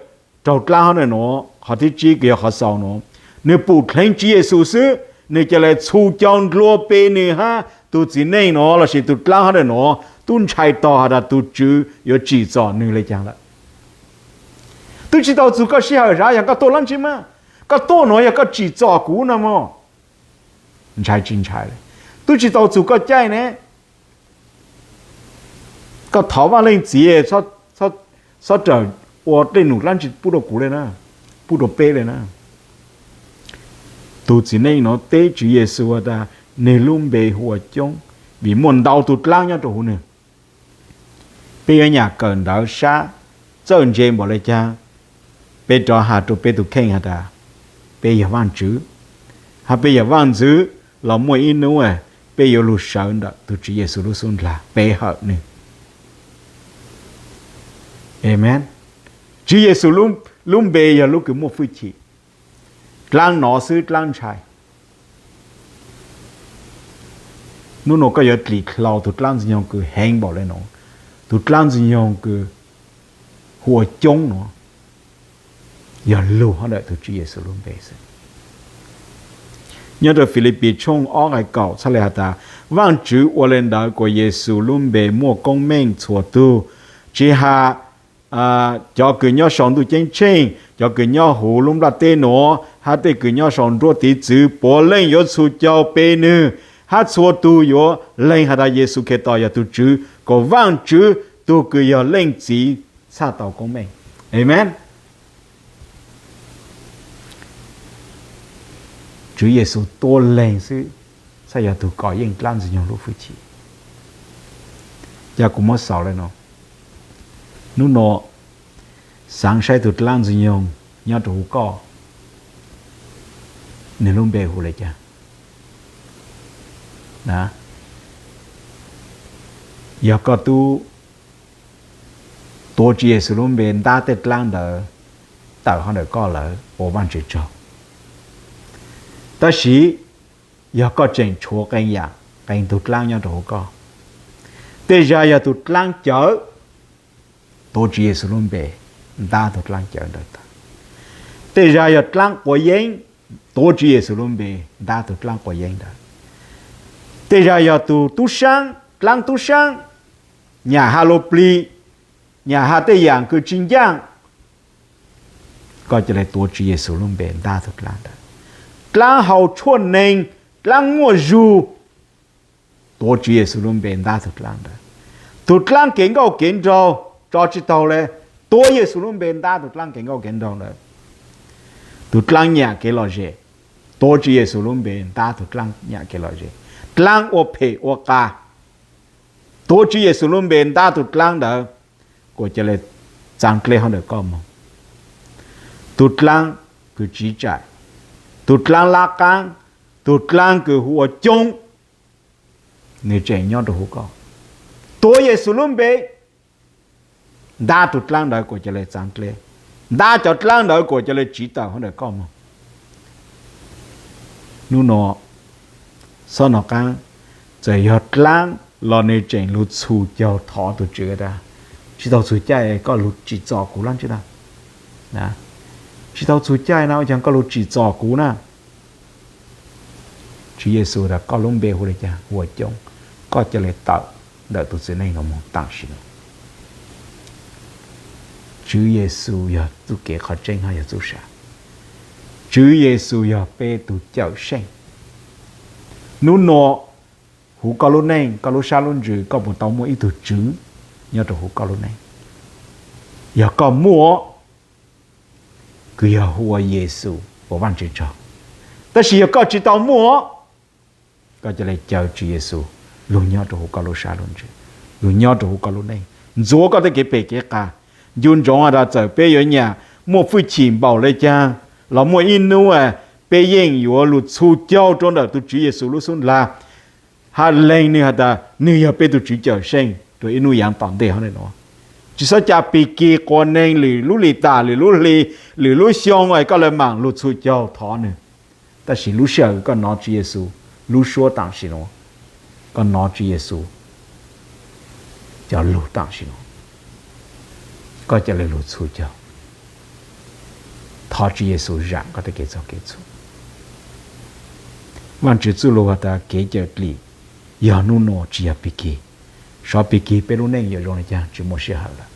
raug dlaab hov le nuav, qhov thib tsib kws yog qhov xaus nuav, nwg pum dleev Tswv Yexus xwb, nwg ca le txhu cau nrua pe nwg hab tug txiv neej nuav lossis tug dlaab hov le nuav tub ntshai tog has tas tug Tswv yuav tsim txom nwg le caag lawm. Twb tsis tau txug koj sij hawm zam, yog koj tuaj dlaab tsi mas, koj tuaj nuav yog koj tsim txom kuv no mog. Ntshai tsis ntshai le? Twb tsis tau txug koj caij ne, koj thov Vaaj Leej Txiv, txhob rawm ua dlej num dlaab tsi pub rua kuv le na, pub rua peb le na. Tug txiv neej nuav teb Tswv Yexus has tas nwg lub npe hu ua Coob, vim muaj ntau tug dlaab nyob rua huv nwg. Peb yuav nyam kawm ntawv sab, txawj ntse npaum le caag, peb rov has rua peb tug kheej has tas peb yog Vaajtswv, hab peb yog vaaj ntxwv los muaj ib nub peb yuav lug sawv ntawm tug Tswv Yexus lub xub ndlag pe hawm nwg. Amees. Tswv Yexus lub npe yog lub kws muaj fwj chim, dlaab nov xwb dlaab ntshai. Nub no koj yuav dlim dlhau tug dlaab Ntxwg Nyoog kws heev npaum le nuav, tug dlaab Ntxwg Nyoog kws hu ua Coob nuav, yog lug hab ntawm tug Tswv Yexus lub npe xwb. Nyob rau Filipis tshooj ob nqai kaum txhaj le has tas, Vaajtswv ua le ntawd kuas Yexus lub npe muaj koob meej txhua tug, tsis has cov kws nyob sau ntuj ceeb tsheej, cov kws nyob huv lub nplaj teb nuav, hab tej kws nyob sau nruab tiv txwv, puav leej yuav txhus caug pe nwg, hab txhua tug yuav lees has tas Yexus Khetos yog tug Tswv, kuas Vaajtswv tug kws yog Leej Txiv txhaj tau koob meej. Amees. Tswv Yexus tua leeg xwb txhaj yog tug kov yeej dlaab Ntxwg Nyoog lub fwj chim. Ca kuv muab xaus le nuav, nub nua xaav saib tug dlaab Ntxwg Nyoog nyob rua huv koj, nwg lub npe hu le caag? Yog koj tub tuav Tswv Yexus lub npe ntab tej dlaab ntawd tawm hov ntawm koj lawm, ua Vaajtswv tsaug. Tab sis yog koj tseem tshuav qee yaam, qee tug dlaab nyob rua huv koj, tej zag yog tug dlaab cawv, tuav Tswv Yexus lub npe ntab tug dlaab cawv ntawd tawm. Tej zag yog dlaab quav yeeb, tuav Tswv Yexus lub npe ntab tug dlaab quav yeeb ntawd. Tej zag yog tug tub saab, dlaab tub saab, nyam has lug plig, nyam has tej yaam kws tsis ncaaj, koj ca le tuav Tswv Yexus lub npe ntab tug dlaab ntawd. Dlaab haus tshuaj neeg, dlaab muaj zug, tuav Tswv Yexus lub npe ntab tug dlaab ntawd. Tug dlaab kev nkauj kev nraug, tso tsis taug le, tuav Yexus lub npe ntab tug dlaab kev nkauj kev nraug ntawd. Tug dlaab nyam kev lom zem, tuav Tswv Yexus lub npe ntab tug dlaab nyam kev lom zem. Dlaab ua phem ua qas, tuav Tswv Yexus lub npe ntab tug dlaab ntawd, kuas ca le txaa dleb hov ntawm koj moog. Tug dlaab kws tsiv tsaim, tug dlaab lab qaab, tug dlaab kws hu ua coob, nwg tseem nyob rua huv koj. Tuav Yexus lub npe ntab tug dlaab ntawd kuas ca le txaa dleb, ntab cov dlaab ntawd kuas ca le tsiv tawm hov ntawm koj moog. Nub nua, xob nov qaab, txawm yog dlaab los nwg tseem lug txhus caug thov tug Tswv tas, tsis tau txhus caij, koj lug tsim txom kuv lab ntsib na. Tsis tau txhus caij na, ua caag koj lug tsim txom kuv na? Tswv Yexus tas koj lub npe hu le caag? Hu ua Coob. Koj ca le tawm ntawm tug txiv neej nuav moog tam sim nuav. Tswv Yexus yog txuj kev, qhov tseeb hab yog txuj sa. Tswv Yexus yog peb tug Cawmseej. Nub nua, huv koj lub neej, koj lub sab lub ntsws, koj puas tau muaj ib tug Tswv nyob rau huv koj lub neej? Yog koj muaj, kws yog hu ua Yexus, ua Vaajtswv tsaug. Tab sis yog koj tsis tau muaj, koj ca le caw Tswv Yexus lug nyob rau huv koj lub sab lub ntsws, lug nyob rau huv koj lub neej, ntxuav koj tej kev phem kev qas. Ncu ntsoov has tas txawm peb yuav nyam muaj fwj chim npaum le caag los muaj ib nub peb yeej yuav lug txhus caug rua ntawm tug Tswv Yexus lub xub ntag, hab lees nwg has tas nwg yog peb tug Tswv Cawmseej rua ib nub yaav tom ntej hov ntawm nuav. Tsis xob ca pig kig quas neeg lwm lub lim tam, lwm lub hli, lwm lub xyoo es koj le maam lug txhus caug thov nwg. Tab sis lub sij hawm koj nov Tswv Yexus lub suab tam sim nuav, koj nov Tswv Yexus cov lug tam sim nuav, koj ca le lug txhus caug thov Tswv Yexus zaam koj tej kev txhaum kev txhum. Vaajtswv txuj lug has tas kev cawm dlim yog nub nua, tsis yog pig kig. Xyov pig kig peb lub neej yuav zoo le caag, tsis muaj sij hawm lawm.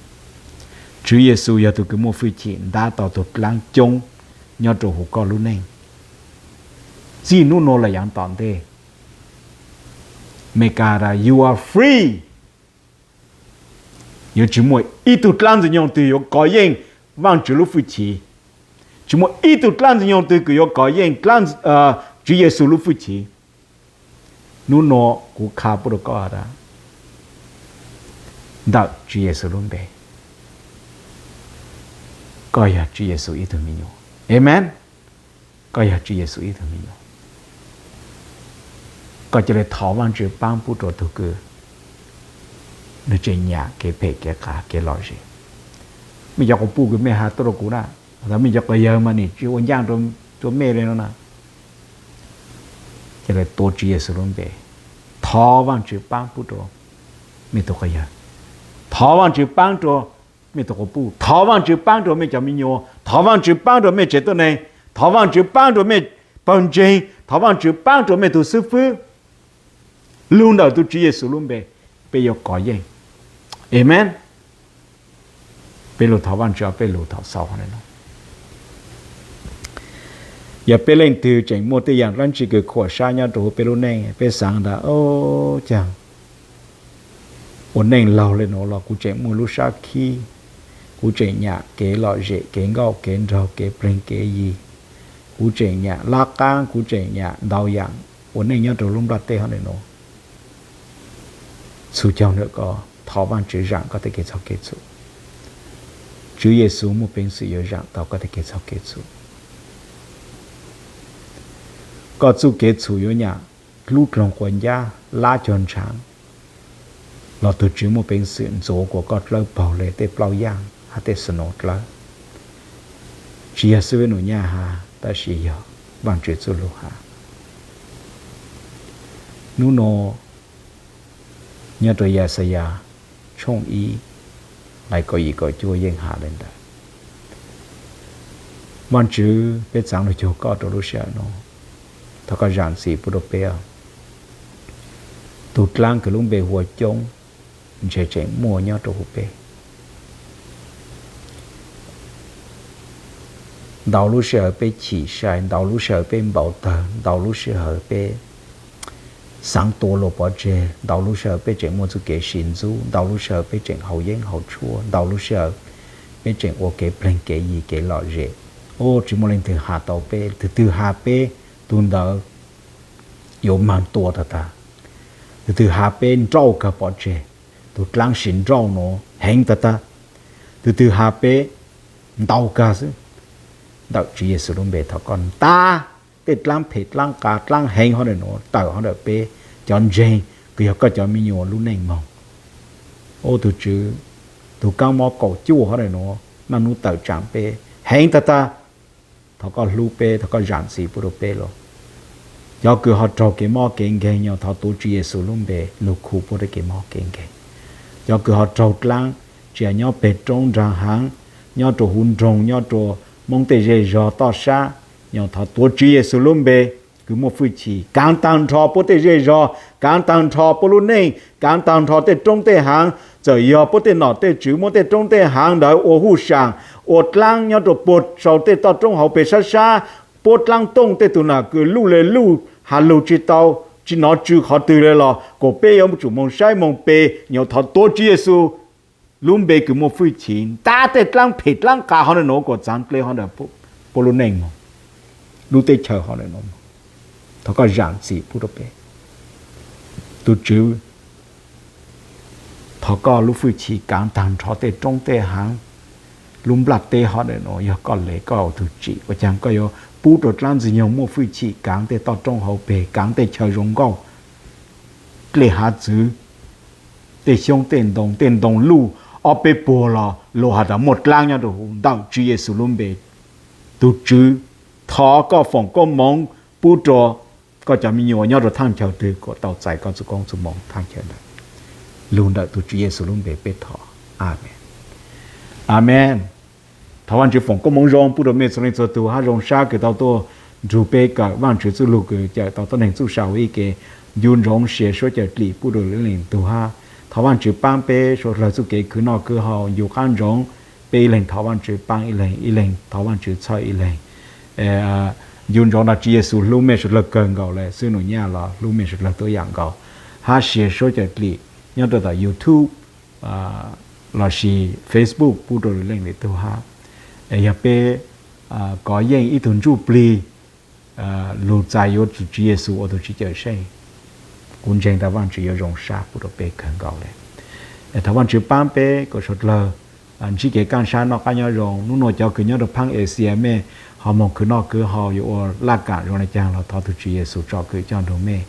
Tswv Yexus yog tug kws muaj fwj chim ntab tau tug dlaab coob nyob rua huv koj lub neej txij nub nua los yaav tom ntej. Meskas tas you are free. Yuav tsis muaj ib tug dlaab ntxwg nyoog twg yuav kov yeej Vaajtswv lub fwj chim. Tsis muaj ib tug dlaab ntxwg nyoog twg kws yuav kov yeej Tswv Yexus lub fwj chim. Nub nua kuv qha pub rua koj tas, ntawm Tswv Yexus lub npe, koj yog Tswv Yexus ib tug me nyuam. Amees. Koj yog Tswv Yexus ib tug me nyuam. Koj ca le thov Vaajtswv paab pub rua tug kws nwg tseem nyam kev phem kev qas kev lom zem. Mej cov quas puj kws mej has tuaj rua kuv na, mej cov quas yawg mas nim tsis ua ncaaj rua mej le nuav na. Ca le tuav Tswv Yexus lub npe, thov Vaajtswv paab pub rua mej tug quas yawg, thov Vaajtswv paab rua mej tug quas puj, thov Vaajtswv paab rua mej cov me nyuam, thov Vaajtswv paab rua mej tsev tuab neeg, thov Vaajtswv paab rua mej pawg ntseeg, Thov Vajtswv paab rua mej tug xwb fwb, lug ntawm tug Tswv Yexus lub npe, peb yuav kov yeej. Amees. Peb lug thov Vajtswv peb lug thov xaus le nuav. Yog peb leej twg tseem muaj tej yaam dlaab tsi kws khuam sab nyob rua huv peb lub neej, peb xaav tas, o, caag ua neej laug le nuav los kuv tseem muaj lub sab khib, kuv tseem nyam kev lom zem, kev nkauj kev nraug, kev pleg kev yig, kuv tseem nyam lab qaab, kuv tseem nyam ntau yaam ua neej nyob rua lub nplaj teb hov le nuav. Txhua caug ntawm ko, thov Vajtswv zaam koj tej kev txhaum kev txhum. Tswv Yexus muaj peev xwm yuav zaam tau koj tej kev txhaum kev txhum. Koj txuj kev txhum yuav nyam hlub dloog quas ncab lab cog ntshaav, los tug Tswv muaj peev xwm ntxuav kuas koj dlawb paug le tej plaub yaaj hab tej snow dlawb. Tsi yog xib fwb Nus Nyaj has, tab sis yog Vajtswv txuj lug has. Nub nua, nyob rua Yaxayas tshooj ib, nqai kaum yim kaum cuaj yeej has le ntawd. Vajtswv, peb txaav lug cuag koj rua lub sij hawm nuav, thov koj zaam txim pub rua peb. Tug dlaab kws lub npe hu ua coob ntshe tseem muaj nyob rua huv peb. Ntau lub sij hawm peb chim sai, ntau lub sij hawm peb npau tawg, ntau lub sij hawm peb xaav tua luas pov tseg, ntau lub sij hawm peb tseem muaj txuj kev sim ntxub, ntau lub sij hawm peb tseem haus yeeb haus tshuaj, ntau lub sij hawm peb tseem ua kev pleg kev yig kev lom zem. Ua tsi muaj leej twg has tau peb, tug twg has peb, tug ntawd yuav maag tua tag tag. Tug twg has peb nrauj kawg pov tseg, tug dlaab sim nrauj nuav heev tag tag. Tug twg has peb ntau kawg xwb. Ntawm Tswv Yexus lub npe thov koj ntav tej dlaab phem dlaab qav dlaab heev hov ntawm nuav tawm hov ntawm peb cov ntseeg kws yog koj cov me nyuam lub neej moog. Ua tug Tswv, tug kaab mob kaum cuaj hov ntawm nuav naj nub tawm tsaam peb heev tag tag. Thov koj hlub peb, thov koj zaam txim pub rua peb los. Cov kws ho raug kev mob kev nkeeg, nyuam thov tuav Tswv Yexus lub npe lug khu puab tej kev mob kev nkeeg. Cov kws ho raug dlaab, tsi yog nyob peg roob nraag haav, nyob rua huv nroog, nyob rua Moob tej zej zog toj sab, nyuam thov tuav Tswv Yexus lub npe kws muaj fwj chim kaav taag nrho puab tej zej zog, kaav taag nrho puab lub neej, kaav taag nrho tej roob tej haav. Txawm yog puab tej nom tej tswv muab tej roob tej haav ntawd ua huj saam, ua dlaab nyob rua puag sau tej toj roob hauv peg sab sab, puab dlaab tooj tej tug nam kws luj le luj has lug tsi tau, tsi nov tsw qhov twg le los kuas peb yuav tsum moog saib moog pe, nyuam thov tuav Tswv Yexus lub npe kws muaj fwj chim ntav tej dlaab phem dlaab qav hov ntawm nuav kuas txaav dleb hov ntawm puab lub neej moog, lub teb chaws hov ntawm nuav. Thov koj zaam txim pub rua peb. Tug Tswv, thov koj lub fwj chim kaav taag nrho tej roob tej haav, lub nplaj teb hov ntawm nuav yog koj le koj ua tug tsim, ua caag koj yuav pub rua dlaab ntxwg nyoog muaj fwj chim kaav tej toj roob hauv peg, kaav tej chaw zoo nkauj, dlej hav txwv, tej xyoob tej ntoo, tej ntoo luj, ob peb puag los luas has tas muaj dlaab nyob rua huv. Ntawm Tswv Yexus lub npe, tug Tswv, thov koj foom koob moov pub rua koj cov me nyuam nyob rua thaaj chaw twg kuas tau txais koj txuj koob txuj moov thaaj chaw ntawd. Lug ntawm tug Tswv Yexus lub npe peb thov. Amees. Amees. Thov Vaajtswv foom koob moov zoo pub rua mej txhua leej txhua tug hab zoo sab kws tau tuaj nrug peb kawm Vaajtswv txuj lug kws cawm tau tuab neeg txuj sa huv ib ke. Ncu ntsoov sia suab cawm dlim pub rua lwm leej tug hab. Thov Vaajtswv paab peb suav dlawg txuj kev khwv noj khwv haus, ncu qaab ntsoov peb ib leeg thov Vaajtswv paab ib leeg, ib leeg thov Vaajtswv txhawb ib leeg. Ncu ntsoov tas Tswv Yexus hlub mej suav dlawg kawg nkaus le, xib hwb Nus Nyaj los hlub mej suav dlawg tuab yaam nkaus. Hab sia suab cawm dlim nyob rua tom YouTube lossis Facebook pub rua lwm leej lwm tug hab. Es yog peb kov yeej ib tug ntsuj plig lug txais yuav Tswv Yexus ua tug Tswv Cawmseej, kuv ntseeg tas Vaajtswv yuav zoo sab pub rua peb kawg nkaus le. Es thov Vaajtswv paab peb kom suav dlawg ntsib kev kaaj sab noj qaab nyob zoo. Nub nua cov kws nyob rua phaab Asia mej ho moog khwv noj khwv haus yuav ua laj kaam zoo le caag los thov tug Tswv Yexus tsom kwm coj nrug mej.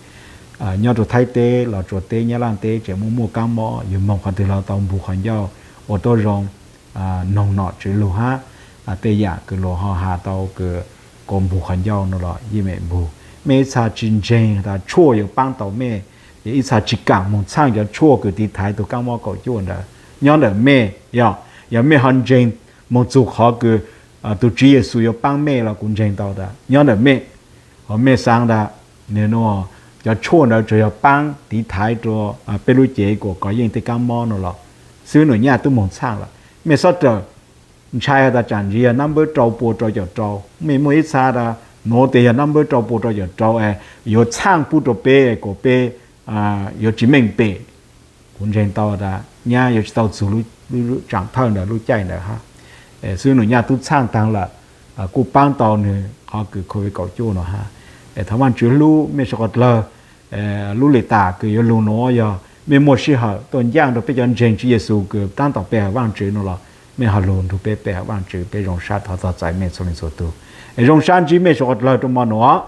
Nyob rua Thaib teb, Los Tsuas teb, Nyab Laj teb tseem muaj muaj kaab mob, yug moog qhov twg los tau npug qhov ncauj ua tuab zoo, noog nom tswv lug hab tej yaam kws luas ho has tau kws kuas npug qhov ncauj no los yeej meem npug. Mej ib txha tsi ntseeg tas tshuaj yuav paab tau mej, yog ib txha tsi kaam moog txhaaj cov tshuaj kws tiv thaiv tug kaab mob kaum cuaj ntawd nyob ntawm mej. Yog, yog mej ho ntseeg moog txug qhov kws tug Tswv Yexus yuav paab mej los kuv ntseeg tau tas nyob ntawm mej. Hos mej xaav tas nwg nuav cov tshuaj ntawd tsuas yog paab tiv thaiv rua peb lub cev kuas kov yeej tej kaab mob nuav los, xib hwb Num Nyaj tub moog txhaaj lawm. Mej xob raws ntshai tas tsaam ntsis yog nab npawb rau pua rau caum rau, mej muaj ib txha tas nuav tes yog nab npawb rau pua rau caum rau es yuav txhaaj pub rua peb kuas peb yuav tsis meej pem. Kuv ntseeg tau tas nyab yuav tsis tau txug lub tsaam thawj ntawd lub caij ntawd hab. Xib hwb Num Nyaj tub txhaaj taag lawm, kuj paab tau nwg qhov kws COVID kaum cuaj nuav hab. Es thov Vaajtswv hlub mej suav qhov dlawg. Lub lim tam kws yuav lug nuav yog mej muaj sij hawm tuaj ncaaj rua peb cov ntseeg Tswv Yexus kws taab tom pe hawm Vaajtswv nuav los, mej ho lug nrug peb pe hawm Vaajtswv. Peb zoo sab thov txog txais mej txhua leej txhua tug. Es zoo sab ntsib mej suav qhov dlawg rua mo nuav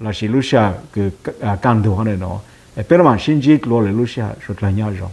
lossis lub sij hawm kws kaaj ntug nuav. Peb lub maam sib ntsib dlua lwm lub sij hawm, suav dlawg nyob zoo.